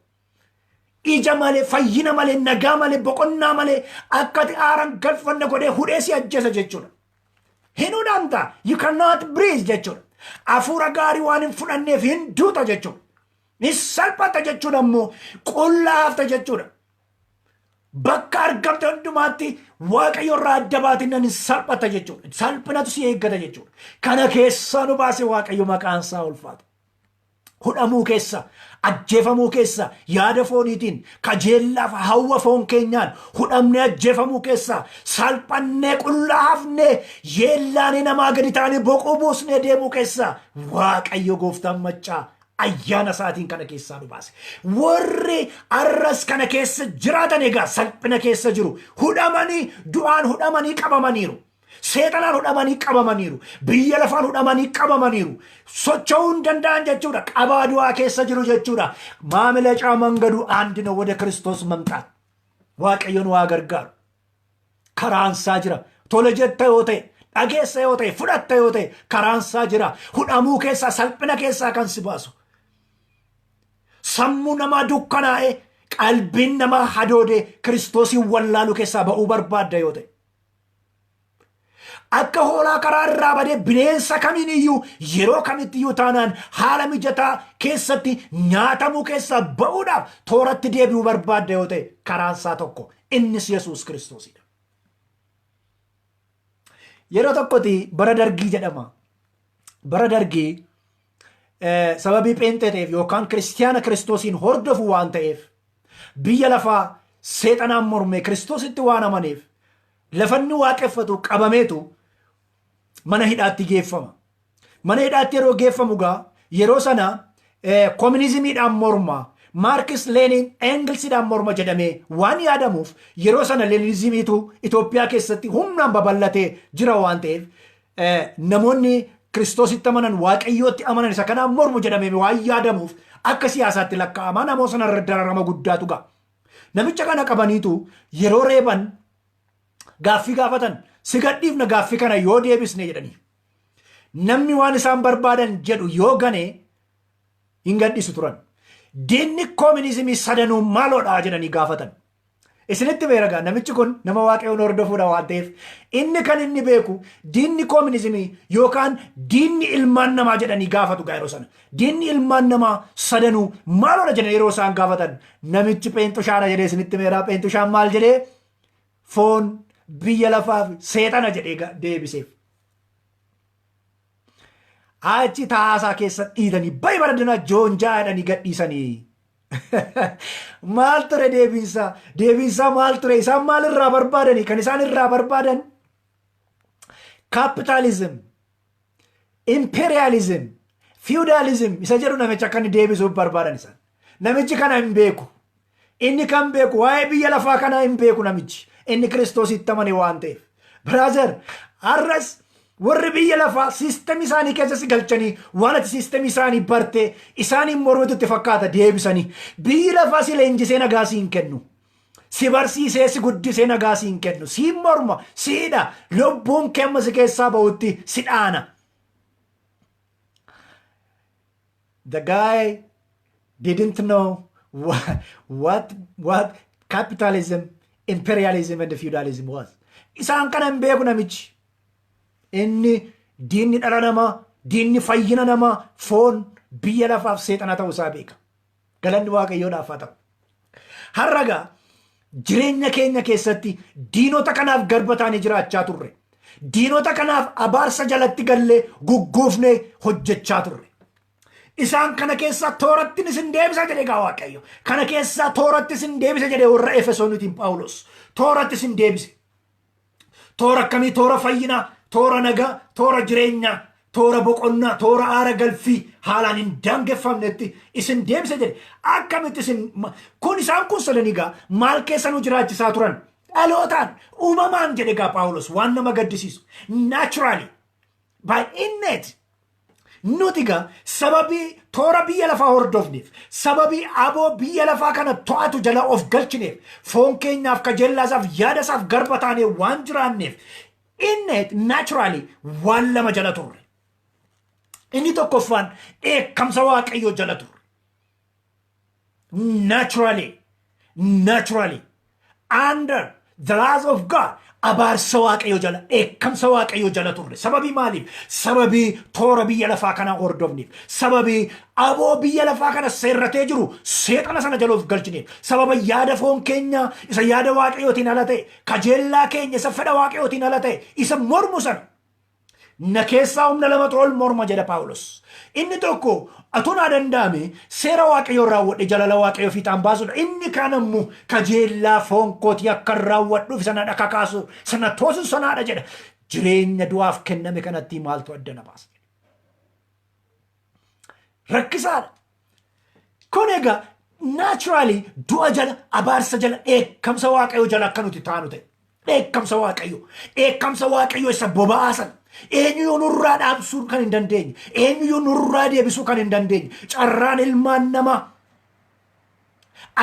Ija malee, fayyina malee, nagaa malee, boqonnaa malee akka ati aaran galfanne godhee hudhee si ajjeesa jechuudha. Hin hudhamta. You cannot breathe jechuudha. Hafuura gaarii waan hin fudhanneef hin duuta jechuudha. Ni salphata jechuudha, ammoo qullaa hafta jechuudha. Bakka argamte hundumaatti Waaqayyo irraa adda baatinnan hin salphata jechuudha. Salphinatu si eeggata jechuudha. Kana keessaa nu baase Waaqayyo, maqaan isaa ulfaatu. Hudhamuu keessa, ajjeefamuu keessa, yaada fooniitiin, kajeellaaf hawwa foon keenyaan hudhamnee ajjeefamuu keessa, salphannee qullaa hafnee, yeellaanii namaa gadi taanee boquu buusnee deemuu keessa Waaqayyo gooftaan maccaa ayyaana isaatiin kana keessaa nu baase. Warri arras kana keessa jiraatan egaa salphina keessa jiru. Hudhamanii, du'aan hudhamanii qabamaniiru. Seexanaan hudhamanii qabamaniiru. Biyya lafaan hudhamanii qabamaniiru. Socho'uu hin danda'an jechuudha. Qabaa du'aa keessa jiru jechuudha. ማምለጫ መንገዱ አንድ ነው፣ ወደ ክርስቶስ መምጣት። Waaqayyoon waa gargaaru. Karaan isaa jira. Tole jetta yoo ta'e, dhageessa yoo ta'e, fudhatta yoo ta'e, karaan isaa jira. Hudhamuu keessaa, salphina keessaa kan si baasu. Sammuu namaa dukkanaa'ee, qalbiin namaa hadoodee, Kiristoosiin wallaaluu keessaa ba'uu barbaadda yoo ta'e. Akka hoolaa karaa irraa badee bineensa kamiin iyyuu yeroo kamitti iyyuu taanaan haala mijataa keessatti nyaatamuu keessaa ba'uudhaaf tooratti deebi'uu barbaadda yoo ta'e, karaan isaa tokko, innis Yesuus Kiristoosidha. Yeroo tokkotti bara Dargii jedhama. Bara Dargii sababii pheenxee ta'eef yookaan kiristiyaana Kiristoosiin hordofu waan ta'eef, biyya lafaa seexanaan mormee Kiristoositti waan amaneef, lafanni waaqeffatu qabameetu mana hidhaatti geeffama. Mana hidhaatti yeroo geeffamu gaa yeroo sana koominizimiidhaan morma, Maarkis, Leenin, Engilsiidhaan morma jedhamee waan yaadamuuf, yeroo sana leeninizimiitu Itoophiyaa keessatti humnaan babal'atee jira waan ta'eef, namoonni Kiristoositti amanan, Waaqayyootti amanan isa kanaan mormu jedhamee waan yaadamuuf, akka siyaasaatti lakkaa'amaa namoota sanarra dararama guddaatu ga'a. Namicha kana qabaniitu yeroo reeban gaaffii gaafatan, "Si gadhiifna gaaffii kana yoo deebisne," jedhanii. Namni waan isaan barbaadan jedhu yoo gane hin gadhiisu turan. "Diinni koominizimii sadanuu maaloodha?" jedhanii gaafatan. Isinitti beeragaa, namichi kun nama Waaqayyoon hordofuudha waan ta'eef, inni kan inni beeku diinni koominizimii yookaan diinni ilmaan namaa jedhanii gaafatu gaa yeroo sana. "Diinni ilmaan namaa sadanuu maaloodha?" jedhanii yeroo isaan gaafatan, namichi pheenxushaadha jedhee isinitti beeraa. Pheenxushaan maal jedhee? Foon, biyya lafaa fi seexana jedhee deebiseef. Achi taasaa keessa dhiitanii bayi baradana joonjaa jedhanii gadhiisanii. Maal ture deebiinsaa? Deebiinsaa maal ture? Isaan maal irraa barbaadanii? Kan isaan irraa barbaadan capitalism, imperialism, feudalism isa jedhu namicha akka inni deebisuuf barbaadan isaan. Namichi kana hin beeku. Inni kan beeku waa'ee biyya lafaa kanaa hin beeku namichi. Inni Kiristoositti amane waan ta'eef. Brother, har'as warri biyya lafaa system isaanii keessa si galchanii, waan ati system isaanii bartee isaaniin mormitu itti fakkaata deebisanii. Biyyi lafaa si leenjisee nagaa si hin kennu. Si barsiisee si guddisee nagaa si hin kennu. Si morma, siidha. Lubbuun kee amma si keessaa ba'utti si dhaana. The guy didn't know what capitalism, imperialism and feudalism was. Isaan kana hin beeku namichi. Inni diinni dhala namaa, diinni fayyina namaa foon, biyya lafaaf seexana ta'uu isaa beeka. Galanni Waaqayyoodhaaf haa ta'u. Har'a gaa Jireenya keenya keessatti diinota kanaaf garba taanee jiraachaa turre. Diinota kanaaf abaarsa jalatti gallee gugguufnee hojjechaa turre. Isaan kana keessaa tooratti isin deebisa jedhe egaa Waaqayyo. Kana keessaa tooratti isin deebisa jedhe warra Efesoonitiin Phaawulos. Tooratti isin deebise. Toora akkamii? Toora fayyinaa, toora nagaa, toora jireenyaa, toora boqonnaa, toora aara galfii haalaan hin daangeffamnetti isin deebise jedhe. Akkamitti isin kun isaan kun sadan egaa maal keessa nu jiraachisaa turan? Dhalootaan, uumamaan jedhe egaa Phaawulos, waan nama gaddisiisu. Naturally, by innate, nuti egaa sababii toora biyya lafaa hordofneef, sababii aboo biyya lafaa kana to'atu jala of galchineef, foon keenyaaf, kajeellaasaaf, yaada isaaf garba taanee waan jiraanneef, innate, naturally waan lama jala turre. Inni tokkoffaan dheekkamsa Waaqayyoo jala turre. Naturally, under the wrath of God, abaarsa Waaqayyoo jala, dheekkamsa Waaqayyoo jala turre. Sababii maaliif? Sababii toora biyya lafaa kana hordofneef, sababii aboo biyya lafaa kana seerratee jiru seexana sana jala of galchineef, sababa yaada foon keenya isa yaada Waaqayyootiin ala ta'e, kajeellaa keenya isa fedha Waaqayyootiin ala ta'e, isa mormu sana. Na keessaa humna lamatu ol morma jedha Paawulos. Inni tokko atoo naa danda'ame seera Waaqayyoo raawwadhe jalala Waaqayyoo fiixaan baasudha. Inni kaan ammoo kajeellaa foon kootii akka raawwadhuuf sana dhaka kaasu, sana toosu sanaadha jedha. Jireenya du'aaf kenname kanatti maaltu adda na baasa? Rakkisaadha. Kun egaa naturally du'a jala, abaarsa jala, dheekkamsa Waaqayyoo jala akka nuti taanu ta'e. Dheekkamsa Waaqayyoo. Dheekkamsa Waaqayyoo isa boba'aa sana. Eenyuyyuu nurraa dhaabsuu kan hin dandeenye. Eenyuyyuu nurraa deebisuu kan hin dandeenye. Carraan ilmaan namaa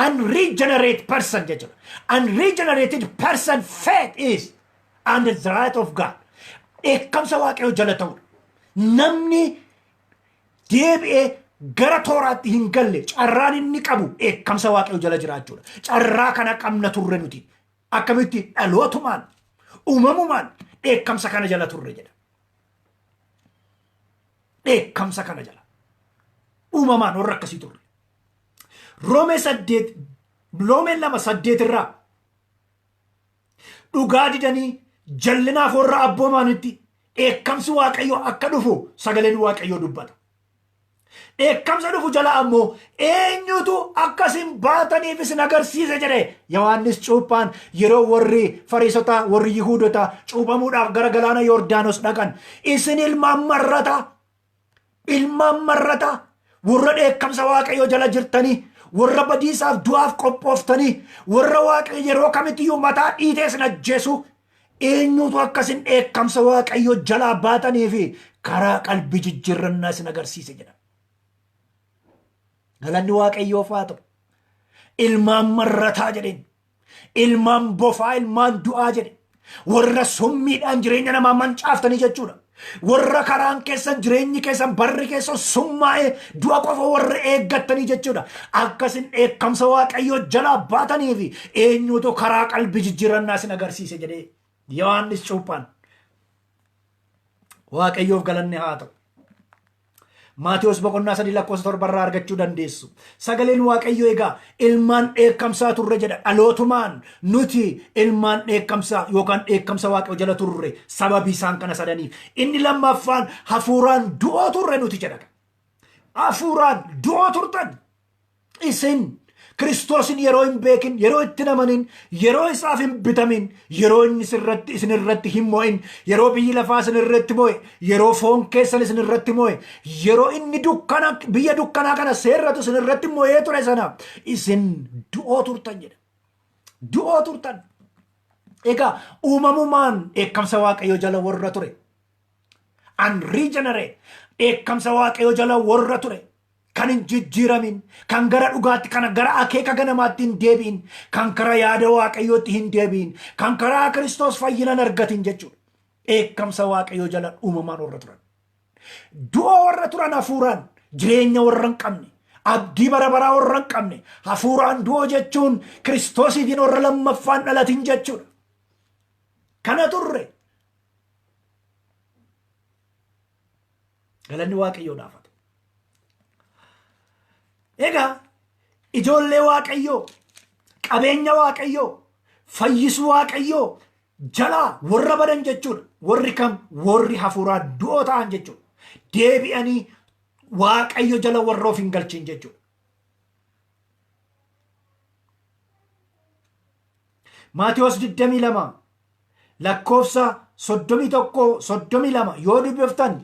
unregenerate person jechuudha. Unregenerated person fate is under the wrath of God. Dheekkamsa Waaqayyoo jala ta'udha. Namni deebi'ee gara tooraatti hin galle carraan inni qabu dheekkamsa Waaqayyoo jala jiraachuudha. Carraa kana qabna turre nuti. Akkamitti? Dhalootumaan, uumamumaan dheekkamsa kana jala turre jedha. Dheekkamsa kana jala. Uumamaan warra akkasii turre. Roomee 8, Roomee 2:8 irraa, dhugaa didanii jallinaaf warra abboomaanitti dheekkamsi Waaqayyoo akka dhufu sagaleen Waaqayyoo dubbata. Dheekkamsa dhufu jala ammoo eenyutu akkasin baataniif isin agarsiise jedhe Yohaannis Cuuphaan, yeroo warri Fariisotaa, warri Yihuudotaa cuuphamuudhaaf gara galaana Yordaanos dhaqan. Isin ilmaan marrataa, ilmaan marrataa, warra dheekkamsa Waaqayyoo jala jirtanii, warra badiisaaf du'aaf qophooftanii, warra Waaqayyo yeroo kamittiyyuu mataa dhiitee isin ajjeesu, eenyutu akkasin dheekkamsa Waaqayyoo jalaa baatanii fi karaa qalbii jijjiirrannaa isin agarsiise jedha. Galanni Waaqayyoof haa ta'u. Ilmaan marrataa jedheen. Ilmaan bofaa, ilmaan du'aa jedhe. Warra summiidhaan jireenya namaa mancaaftanii jechuudha. Warra karaan keessan, jireenyi keessan, barri keessan summaa'ee du'a qofa warra eeggattanii jechuudha. Akkasin dheekkamsa Waaqayyoo jalaa baatanii fi eenyutu karaa qalbii jijjiirannaa isin agarsiise jedhee Yohaannis Cuuphaan. Waaqayyoof galanni haa ta'u. Maatiyos boqonnaa 3 lakkoofsa 7rraa argachuu dandeessu. Sagaleen Waaqayyoo egaa ilmaan dheekkamsaa turre jedha. Dhalootumaan nuti ilmaan dheekkamsaa yookaan dheekkamsa Waaqayyoo jala turre sababii isaan kana sadaniif. Inni lammaffaan hafuuraan du'oo turre nuti jedha. Hafuuraan du'oo turtan. Isin Kiristoosin yeroo hin beekin, yeroo itti namanin, yeroo isaaf hin bitamin, yeroo inni sirratti isin irratti hin mo'in, yeroo biyyi lafaa isin irratti mo'e, yeroo foon keessan isin irratti mo'e, yeroo inni dukkana biyya dukkanaa kana seerratu isin irratti mo'ee ture sana isin du'oo turtan jedha. Du'oo turtan. Egaa uumamumaan dheekkamsa Waaqayyoo jala warra ture. Unregenerate, dheekkamsa Waaqayyoo jala warra ture. Kan hin jijjiiramin, kan gara dhugaatti, kan gara akeeka ganamaatti hin deebi'in, kan karaa yaada Waaqayyootti hin deebi'in, kan karaa Kiristoos fayyina hin argatin jechuudha. Dheekkamsa Waaqayyoo jala uumamaan warra turan. Du'a warra turan, hafuuraan jireenya warra hin qabne, abdii bara baraa warra hin qabne, hafuuraan du'oo jechuun Kiristoosiitiin warra lammaffaan dhalatin jechuudha. Kana turre. Galanni Waaqayyoodhaaf haa ta'u. Egaa ijoollee Waaqayyoo, qabeenya Waaqayyoo, Fayyisuu Waaqayyoo jalaa warra badan jechuudha. Warri kam? Warri hafuuraan du'oo ta'an jechuudha. Deebi'anii Waaqayyo jala warra of hin galchin jechuudha. Maatiyoos 22 lakkoofsa 31 32 yoo dubbiftan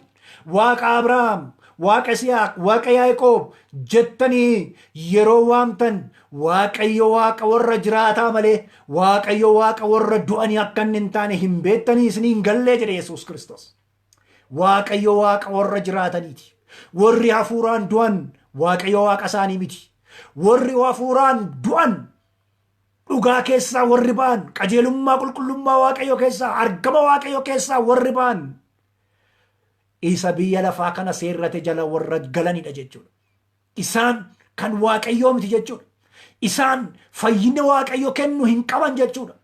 Waaqa Abrahaam, Waaqa Isihaaq, Waaqa Yaaqoob jettanii yeroo waamtan Waaqayyo Waaqa warra jiraataa malee Waaqayyo Waaqa warra du'anii akka inni hin taane hin beektanii isinii hin gallee jedhe Yesuus Kiristoos. Waaqayyo Waaqa warra jiraataniiti. Warri hafuuraan du'an Waaqayyo Waaqa isaanii miti. Warri hafuuraan du'an dhugaa keessaa warri ba'an, qajeelummaa qulqullummaa Waaqayyo keessaa, argama Waaqayyo keessaa warri ba'an isa biyya lafaa kana seerrate jala warra galanidha jechuudha. Isaan kan Waaqayyoo miti jechuudha. Isaan fayyina Waaqayyo kennu hin qaban jechuudha.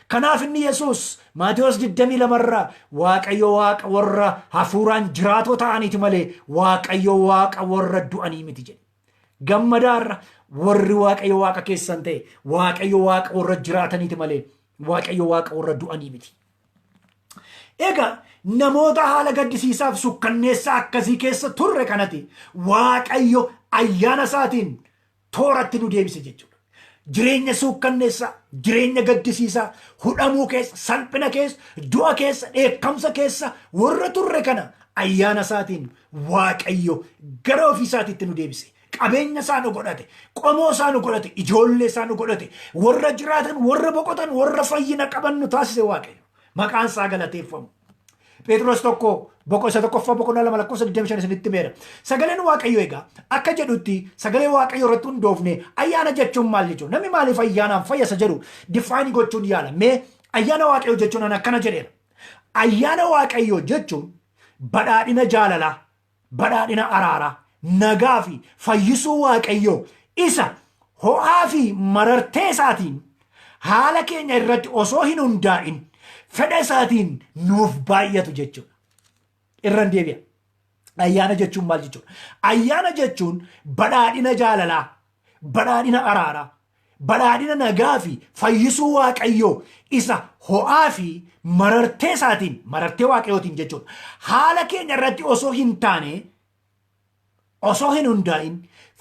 Kanaaf inni Yesuus Maatewos 22 irraa Waaqayyo Waaqa warra hafuuraan jiraatoo ta'aniiti malee Waaqayyo Waaqa warra du'anii miti jedhe. Gammadaarra warri Waaqayyo Waaqa keessan ta'e Waaqayyo Waaqa warra jiraataniiti malee Waaqayyo Waaqa warra du'anii miti. Egaa namoota haala gaddisiisaaf sukkanneessaa akkasii keessa turre kanati Waaqayyo ayyaana isaatiin tooratti nu deebise jechuudha. Jireenya suukkanneessaa, jireenya gaddisiisaa, hudhamuu keessa, salphina keessa, du'a keessa, dheekkamsa keessa warra turre kana ayyaana isaatiin Waaqayyo gara ofii isaatiitti nu deebise. Qabeenya isaa nu godhate, qomoo isaa nu godhate, ijoollee isaa nu godhate, warra jiraatan, warra boqotan, warra fayyina qaban nu taasise Waaqayyo. Maqaan isaa galateeffamu. Phexros tokko boqo isa tokkoffaa boqonnaa 2 lakkoofsa 25 isinitti himeera. Sagaleen Waaqayyoo egaa akka jedhutti sagalee Waaqayyoo irratti hundoofne ayyaana jechuun maal jechuudha? Namni maaliif ayyaanaan fayyasa jedhu define gochuun yaala. Mee ayyaana Waaqayyoo jechuun an akkana jedheera. Ayyaana Waaqayyoo jechuun badhaadhina jaalalaa, badhaadhina araaraa, nagaa fi fayyisuu Waaqayyoo isa ho'aa fi marartee isaatiin haala keenya irratti osoo hin hundaa'in fedha isaatiin nuuf baay'atu jechuudha. Irran deebi'a. Ayyaana jechuun maal jechuudha? Ayyaana jechuun badhaadhina jaalalaa, badhaadhina araaraa, badhaadhina nagaa fi fayyisuu Waaqayyoo isa ho'aa fi marartee isaatiin, marartee Waaqayyootiin jechuudha. Haala keenya irratti osoo hin taane, osoo hin hundaa'in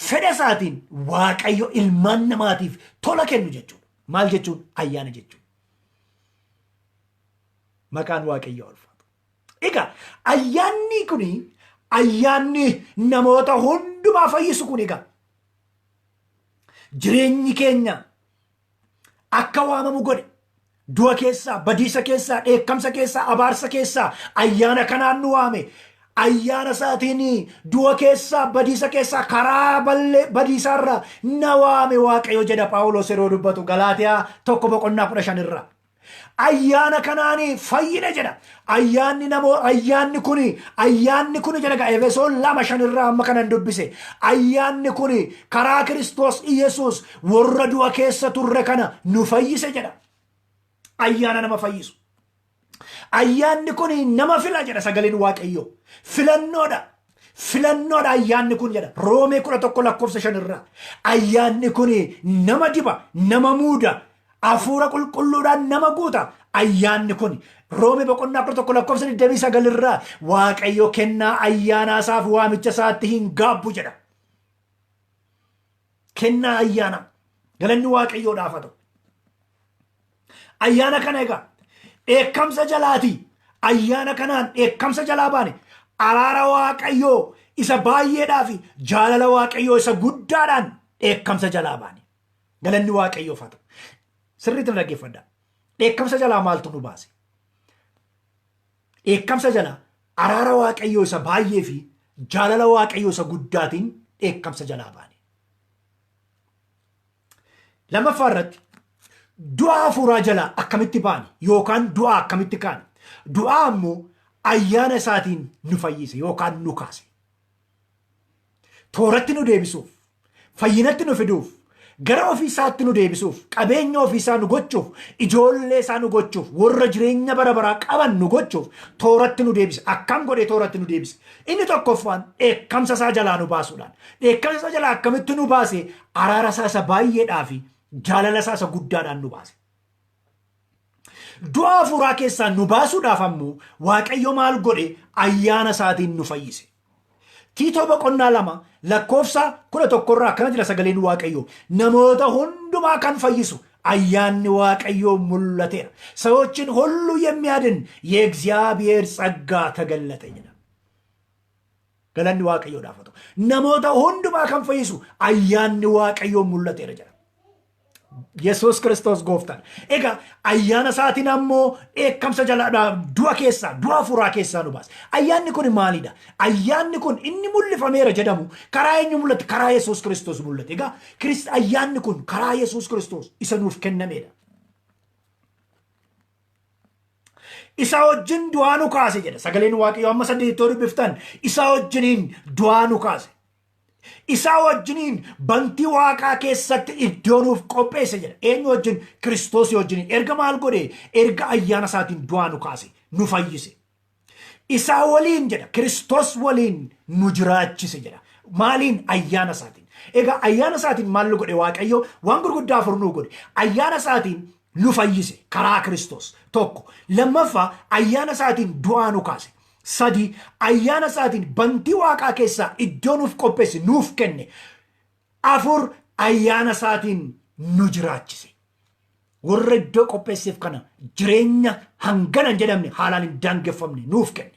fedha isaatiin Waaqayyo ilmaan namaatiif tola kennu jechuudha. Maal jechuun? Ayyaana jechuun. Maqaan Waaqayyoo ulfaatu. Egaa ayyaanni kun ayyaanni namoota hundumaa fayyisu kun egaa jireenyi keenya akka waamamu godhe. Du'a keessaa, badiisa keessaa, dheekkamsa keessaa, abaarsa keessaa ayyaana kanaan nu waame. Ayyaana isaatiin du'a keessaa, badiisa keessaa, karaa ballee badiisaarraa na waame Waaqayyo jedha Phaawulos yeroo dubbatu Galaatiyaa 1 boqonnaa 15 irraa. Ayyaana kanaan fayyine jedha. Ayyaanni namoo ayyaanni kuni ayyaanni kuni jedha egaa Efesoon 2:5 irraa amma kanan dubbise. Ayyaanni kuni karaa Kiristoos Iyesuus warra du'a keessa turre kana nu fayyise jedha. Ayyaana nama fayyisu. Ayyaanni kun nama fila jedha sagaleen Waaqayyoo. Filannoodha. Filannoodha ayyaanni kun jedha. Roomee 11 lakkoofsa 5 irraa. Ayyaanni kun nama diba, nama muuda, hafuura qulqulluudhaan nama guuta. Ayyaanni kun Roomee boqonnaa 11 lakkoofsa 29 irraa Waaqayyo kennaa ayyaanaa isaaf waamicha isaatti hin gaabbu jedha. Kennaa ayyaanaa. Galanni Waaqayyoodhaaf haa ta'u. Ayyaana kana egaa dheekkamsa jalaatii ayyaana kanaan dheekkamsa jalaa baane araara Waaqayyoo isa baay'eedhaa fi jaalala Waaqayyoo isa guddaadhaan dheekkamsa jalaa baane. Galanni Waaqayyoof haa ta'u. Sirriitti na dhaggeeffadhaa. Dheekkamsa jalaa maaltu nu baase? Dheekkamsa jalaa araara Waaqayyoo isa baay'ee fi jaalala Waaqayyoo isa guddaatiin dheekkamsa jalaa baane. Lammaffaa irratti du'a hafuuraa jalaa akkamitti baane yookaan du'aa akkamitti kaane? Du'aa ammoo ayyaana isaatiin nu fayyise yookaan nu kaase. Tooratti nu deebisuuf, fayyinatti nu fiduuf, gara ofii isaatti nu deebisuuf, qabeenya ofii isaa nu gochuuf, ijoollee isaa nu gochuuf, warra jireenya bara baraa qaban nu gochuuf tooratti nu deebise. Akkam godhee tooratti nu deebise? Inni tokkoffaan dheekkamsa isaa jalaa nu baasuudhaan. Dheekkamsa isaa jalaa akkamitti nu baase? Araara isaa isa baay'eedhaa fi jaalala isaa isa guddaadhaan nu baase. Du'a hafuuraa keessaa nu baasuudhaaf ammoo Waaqayyo maal godhe? Ayyaana isaatiin nu fayyise. Tiitoo boqonnaa 2 lakkoofsa 11 irraa akkana jedha sagaleen Waaqayyoo. Namoota hundumaa kan fayyisu ayyaanni Waaqayyoo mul'ateera. ሰዎችን ሁሉ የሚያድን የእግዚአብሔር ጸጋ ተገለጠ jedha. Galanni Waaqayyoodhaaf haa ta'u. Namoota hundumaa kan fayyisu ayyaanni Waaqayyoo mul'ateera jedha. Yesuus Kiristoos gooftaan. Egaa ayyaana isaatiin ammoo dheekkamsa jalaa, du'a keessaa, du'a hafuuraa keessaa nu baasa. Ayyaanni kun maalidha? Ayyaanni kun inni mul'ifameera jedhamu karaa eenyu mul'ate? Karaa Yesuus Kiristoos mul'ate. Egaa ayyaanni kun karaa Yesuus Kiristoos isa nuuf kennamedha. Isa wajjin du'aa nu kaase jedha. Sagaleen Waaqayyoo amma saddeettoo dubbiftan isa wajjiniin du'aa nu kaase. Isaa wajjiniin bantii waaqaa keessatti iddoo nuuf qopheesse jedha. Eenyu wajjin? Kiristoosii wajjiniin. Erga maal godhe? Erga ayyaana isaatiin du'aa nu kaase, nu fayyise. Isaa waliin jedha. Kiristoos waliin nu jiraachise jedha. Maaliin? Ayyaana isaatiin. Egaa ayyaana isaatiin maal nu godhe Waaqayyo? Waan gurguddaa afur nu godhe. Ayyaana isaatiin nu fayyise karaa Kiristoos. Tokko. Lammaffaa, ayyaana isaatiin du'aa nu kaase. Sadi, ayyaana isaatiin bantii waaqaa keessaa iddoo nuuf qopheesse, nuuf kenne. Afur, ayyaana isaatiin nu jiraachise. Warra iddoo qopheesseef kana jireenya hangana hin jedhamne, haalaan hin daangeffamne nuuf kenne.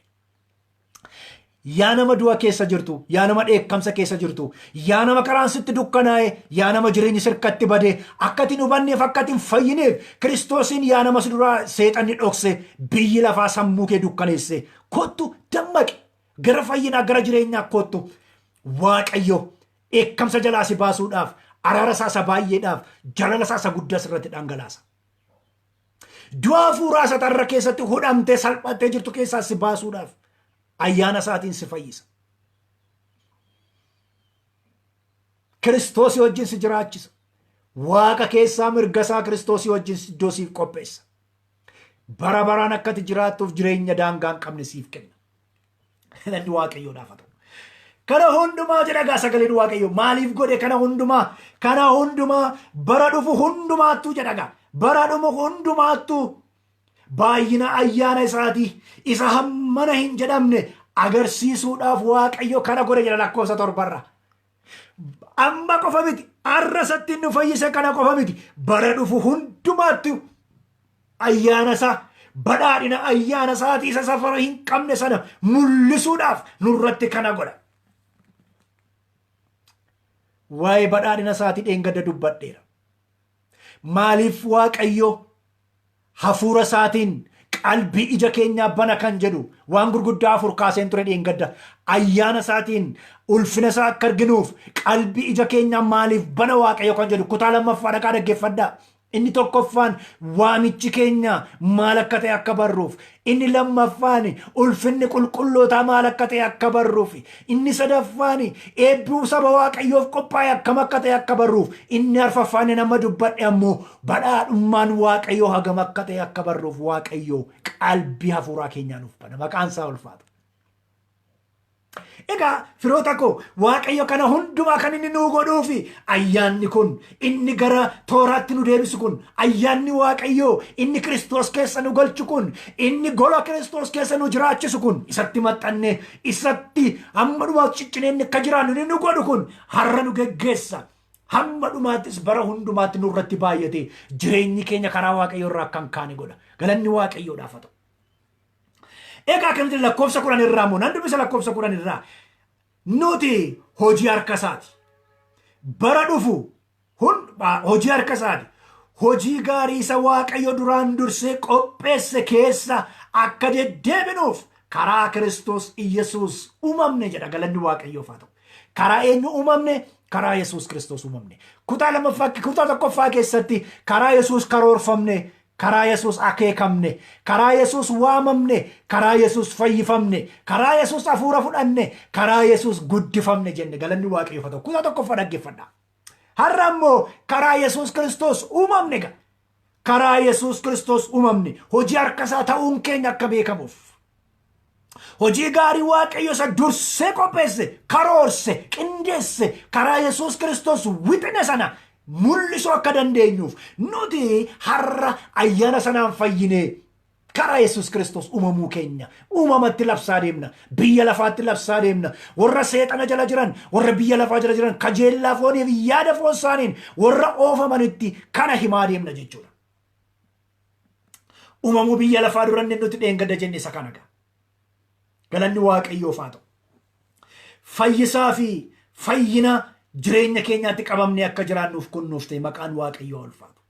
Yaa nama du'a keessa jirtu, yaa nama dheekkamsa keessa jirtu, yaa nama karaan sitti dukkanaa'e, yaa nama jireenyi sirkatti bade, akka ati hin hubanneef, akka ati hin fayyineef, Kiristoosiin yaa nama si duraa seexanni dhokse, biyyi lafaa sammuu kee dukkaneesse, kottu dammaqi, gara fayyinaa, gara jireenyaa kottu. Waaqayyo dheekkamsa jalaa si baasuudhaaf, araara isaa isa baay'eedhaaf, jaalala isaa isa guddaa sirratti dhangalaasa. Du'a hafuuraa isa tarra keessatti hudhamtee salphattee jirtu keessaa si baasuudhaaf ayyaana isaatiin si fayyisa. Kiristoosii wajjin si jiraachisa. Waaqa keessaa mirga isaa Kiristoosii wajjin iddoo siif qopheessa. Bara baraan akka ati jiraattuuf jireenya daangaa hin qabne siif kenna. Galanni Waaqayyoodhaaf haa ta'u. Kana hundumaa jedha egaa sagaleen Waaqayyoo. Maaliif godhe kana hundumaa? Kana hundumaa bara dhufu hundumaattuu jedha egaa. Bara dhumu hundumaattuu baay'ina ayyaana isaatii isa hammana hin jedhamne agarsiisuudhaaf Waaqayyo kana godhe jedha lakkoofsa torbarra. Amma qofa miti, har'a isatti nu fayyise kana qofa miti, bara dhufu hundumaatti ayyaana isaa, badhaadhina ayyaana isaatii isa safara hin qabne sana mul'isuudhaaf nurratti kana godha. Waa'ee badhaadhina isaatii dheengadda dubbadheera. Maaliif Waaqayyo hafuura isaatiin qalbii ija keenyaa bana kan jedhu waan gurguddaa afur kaaseen ture dheengadda. Ayyaana isaatiin ulfina isaa akka arginuuf qalbii ija keenyaa maaliif bana Waaqayyo kan jedhu kutaa lammaffaa dhaqaa dhaggeeffadhaa. Inni tokkoffaan waamichi keenya maal akka ta'e akka barruuf. Inni lammaffaan ulfinni qulqullootaa maal akka ta'e akka barruuf. Inni sadaffaan eebbi saba Waaqayyoof qophaa'e akkam akka ta'e akka barruuf. Inni arfaffaan inni amma dubbadhe ammoo badhaadhummaan Waaqayyoo hagam akka ta'e akka barruuf Waaqayyoo qalbii hafuuraa keenyaa nuuf bana. Maqaan isaa ulfaata. Egaa firoota koo, Waaqayyo kana hundumaa kan inni nuu godhuufi ayyaanni kun inni gara tooraatti nu deebisu kun, ayyaanni Waaqayyoo inni Kiristoos keessa nu galchu kun, inni gola Kiristoos keessa nu jiraachisu kun, isatti maxxannee isatti hamma dhumaatti ciccinee akka jiraannu inni nu godhu kun har'a nu geggeessa. Hamma dhumaattis bara hundumaatti nurratti baay'ate jireenyi keenya karaa Waaqayyoo irraa akka hin kaane godha. Galanni Waaqayyoodhaaf haa ta'u. Egaa akkamitti lakkoofsa 10 irraa immoo nan dubbisa. Lakkoofsa 10 irraa, nuti hojii harka isaati. Bara dhufu hojii harka isaati. Hojii gaarii isa Waaqayyo duraan dursee qopheesse keessa akka deddeebinuuf karaa Kiristoos Iyyasuus uumamne jedha. Galanni Waaqayyoof haa ta'u. Karaa eenyu uumamne? Karaa Yesuus Kiristoos uumamne. Kutaa lammaffaa, kutaa tokkoffaa keessatti karaa Yesuus karoorfamne, karaa Yesuus akeekamne, karaa Yesuus waamamne, karaa Yesuus fayyifamne, karaa Yesuus hafuura fudhanne, karaa Yesuus guddifamne jenne. Galanni Waaqayyoof haa ta'u. Kutaa tokkoffaa dhaggeeffadhaa. Har'a immoo karaa Yesuus Kiristoos uumamne ga. Karaa Yesuus Kiristoos uumamne, hojii harka isaa ta'uun keenya akka beekamuuf. Hojii gaarii Waaqayyo isa dursee qopheesse, karoorse, qindeesse, karaa Yesuus Kiristoos wixine sana Mul'isuu akka dandeenyuuf nuti har'a ayyaana sanaan fayyinee karaa Yesuus Kiristoos uumamuu keenya uumamatti labsaa deemna. Biyya lafaatti labsaa deemna. Warra seexana jala jiran, warra biyya lafaa jala jiran, kajeellaa fooniif yaada foon isaaniin warra oofamanitti kana himaa deemna jechuudha. Uumamuu biyya lafaa dura inni nuti dheengadda jenne isa kana ga'a. Galanni Waaqayyoof haa ta'u. Fayyisaa fi fayyina jireenya keenyaatti qabamnee akka jiraannuuf kun nuuf ta'e, maqaan Waaqayyoo ulfaatu.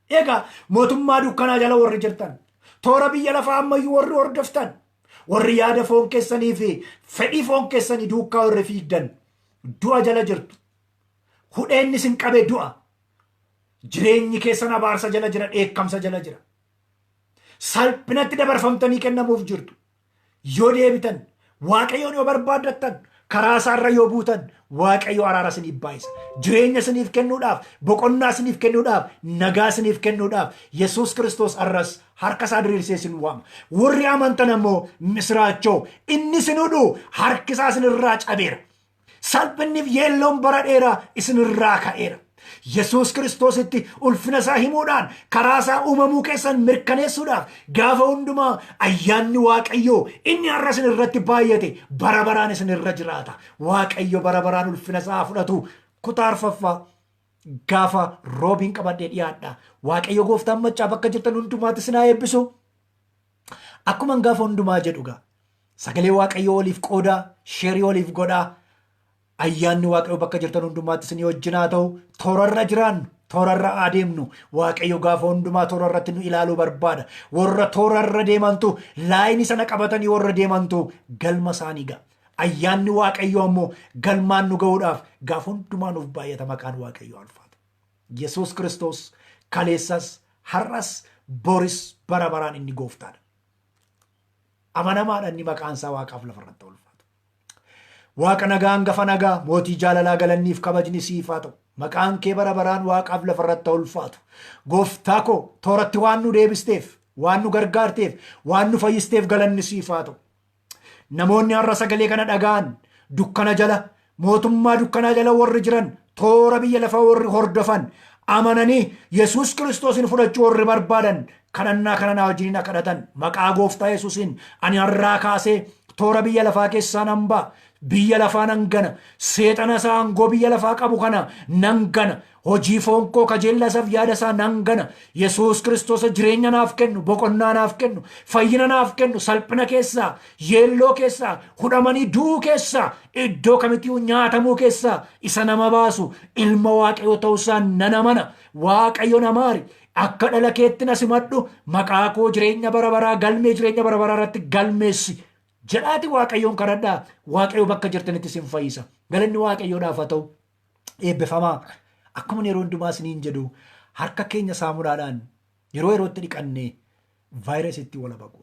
Egaa mootummaa dukkanaa jala warri jirtan, toora biyya lafaa ammayyuu warri hordoftan, warri yaada foon keessanii fi fedhii foon keessanii duukaa warri fiigdan, du'a jala jirtu. Hudheenni isin qabe du'a. Jireenyi keessan abaarsa jala jira, dheekkamsa jala jira. Salphinatti dabarfamtanii kennamuuf jirtu. Yoo deebitan, Waaqayyoon yoo barbaaddattan, karaa isaarra yoo buutan, Waaqayyo araara isiniif baay'isa. Jireenya isiniif kennuudhaaf, boqonnaa isiniif kennuudhaaf, nagaa isiniif kennuudhaaf Yesuus Kiristoos arras harka isaa diriirsee isin waama. Warri amantan ammoo misiraachoo inni isin hudhu harki isaa isinirraa cabeera. Salphinniif yeelloon bara dheeraa isinirraa ka'eera. Yesuus Kiristoositti ulfina isaa himuudhaan karaa isaa uumamuu keessan mirkaneessuudhaaf gaafa hundumaa ayyaanni Waaqayyoo inni har'a isin irratti baay'ate bara baraan isin irra jiraata. Waaqayyo bara baraan ulfina isaa fudhatu. Kutaa arfaffaa gaafa roobiin qabadhee dhiyaadha. Waaqayyo gooftaan maccaa bakka jirtan hundumaatti isin haa eebbisu. Akkuma gaafa hundumaa jedhu gaa, sagalee Waaqayyoo waliif qoodaa, share waliif godhaa. Ayyaanni Waaqayyoo bakka jirtan hundumaatti isinii wajjin haa ta'u. Toorarra jiraannu, toorarra adeemnu. Waaqayyo gaafa hundumaa toorarratti nu ilaaluu barbaada. Warra toorarra deemantu, line sana qabatanii warra deemantu galma isaanii ga'a. Ayyaanni Waaqayyoo ammoo galmaan nu ga'uudhaaf gaafa hundumaa nuuf baay'ata. Maqaan Waaqayyoo ulfaata. Yesuus Kiristoos kaleessas, har'as, boris bara baraan inni gooftaadha. Amanamaadha inni, maqaan isaa waaqaaf lafarratti ulfaatu. Waaqa nagaa, hangafa nagaa, mootii jaalalaa, galanniif kabajni siif haa ta'u. Maqaan kee bara baraan waaqaaf lafarratti ulfaatu. Gooftaa koo, tooratti waan nu deebisteef, waan nu gargaarteef, waan nu fayyisteef galanni siif haa ta'u. Namoonni har'a sagalee kana dhaga'an, dukkana jala, mootummaa dukkanaa jala warri jiran, toora biyya lafaa warri hordofan, amananii Yesuus Kiristoosin fudhachuu warri barbaadan, kadhannaa kana naa wajjiniin akka kadhatan: maqaa gooftaa Yesuusiin ani har'aa kaasee toora biyya lafaa keessaa nan ba'a. Biyya lafaa nan gana. Seexana isaa aangoo biyya lafaa qabu kana nan gana. Hojii foon koo, kajeella isaaf yaada isaa nan gana. Yesuus Kiristoos jireenya naaf kennu, boqonnaa naaf kennu, fayyina naaf kennu, salphina keessaa, yeelloo keessaa, hudhamanii du'uu keessaa, iddoo kamittiyyuu nyaatamuu keessaa isa nama baasu ilma Waaqayyoo ta'uusaa nan amana. Waaqayyo na maari. Akka dhala keetti na simadhu, maqaa koo jireenya bara baraa, galmee jireenya bara baraa irratti galmeessi. Jedhaati Waaqayyoon kadhadhaa. Waaqayyo bakka jirtanitti isin fayyisa. Galanni Waaqayyoodhaaf haa ta'u. Eebbifamaa. Akkuma yeroo hundumaa isiniin jedhu, harka keenya saamunaadhaan yeroo yerootti dhiqannee vaayirasitti wal baqu.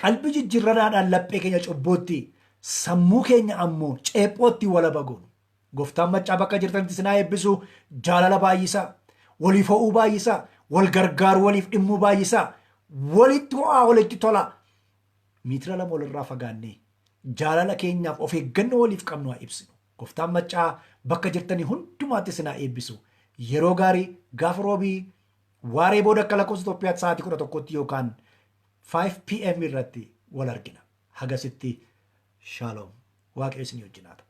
Qalbii jijjiirranaadhaan laphee keenya cubbootti, sammuu keenya ammoo ceephootti wal goonu. Gooftaan maccaa bakka jirtanitti isin haa eebbisu. Jaalala baay'isaa, waliif ho'uu baay'isaa, wal gargaaru, waliif dhimmuu baay'isaa, walitti ho'aa, walitti tolaa. Miitira 2 walirraa fagaannee jaalala keenyaaf of eeggannoo waliif qabnu haa ibsinu. Gooftaan maccaa bakka jirtanii hundumaatti isin haa eebbisu. Yeroo gaarii. Gaafa roobii waaree booda akka lakkoofsa Itoophiyaatti sa'aatii 11tti yookaan 5 p.m. irratti wal argina. Hagasitti shaaloom. Waaqayyo isinii wajjin haa ta'u.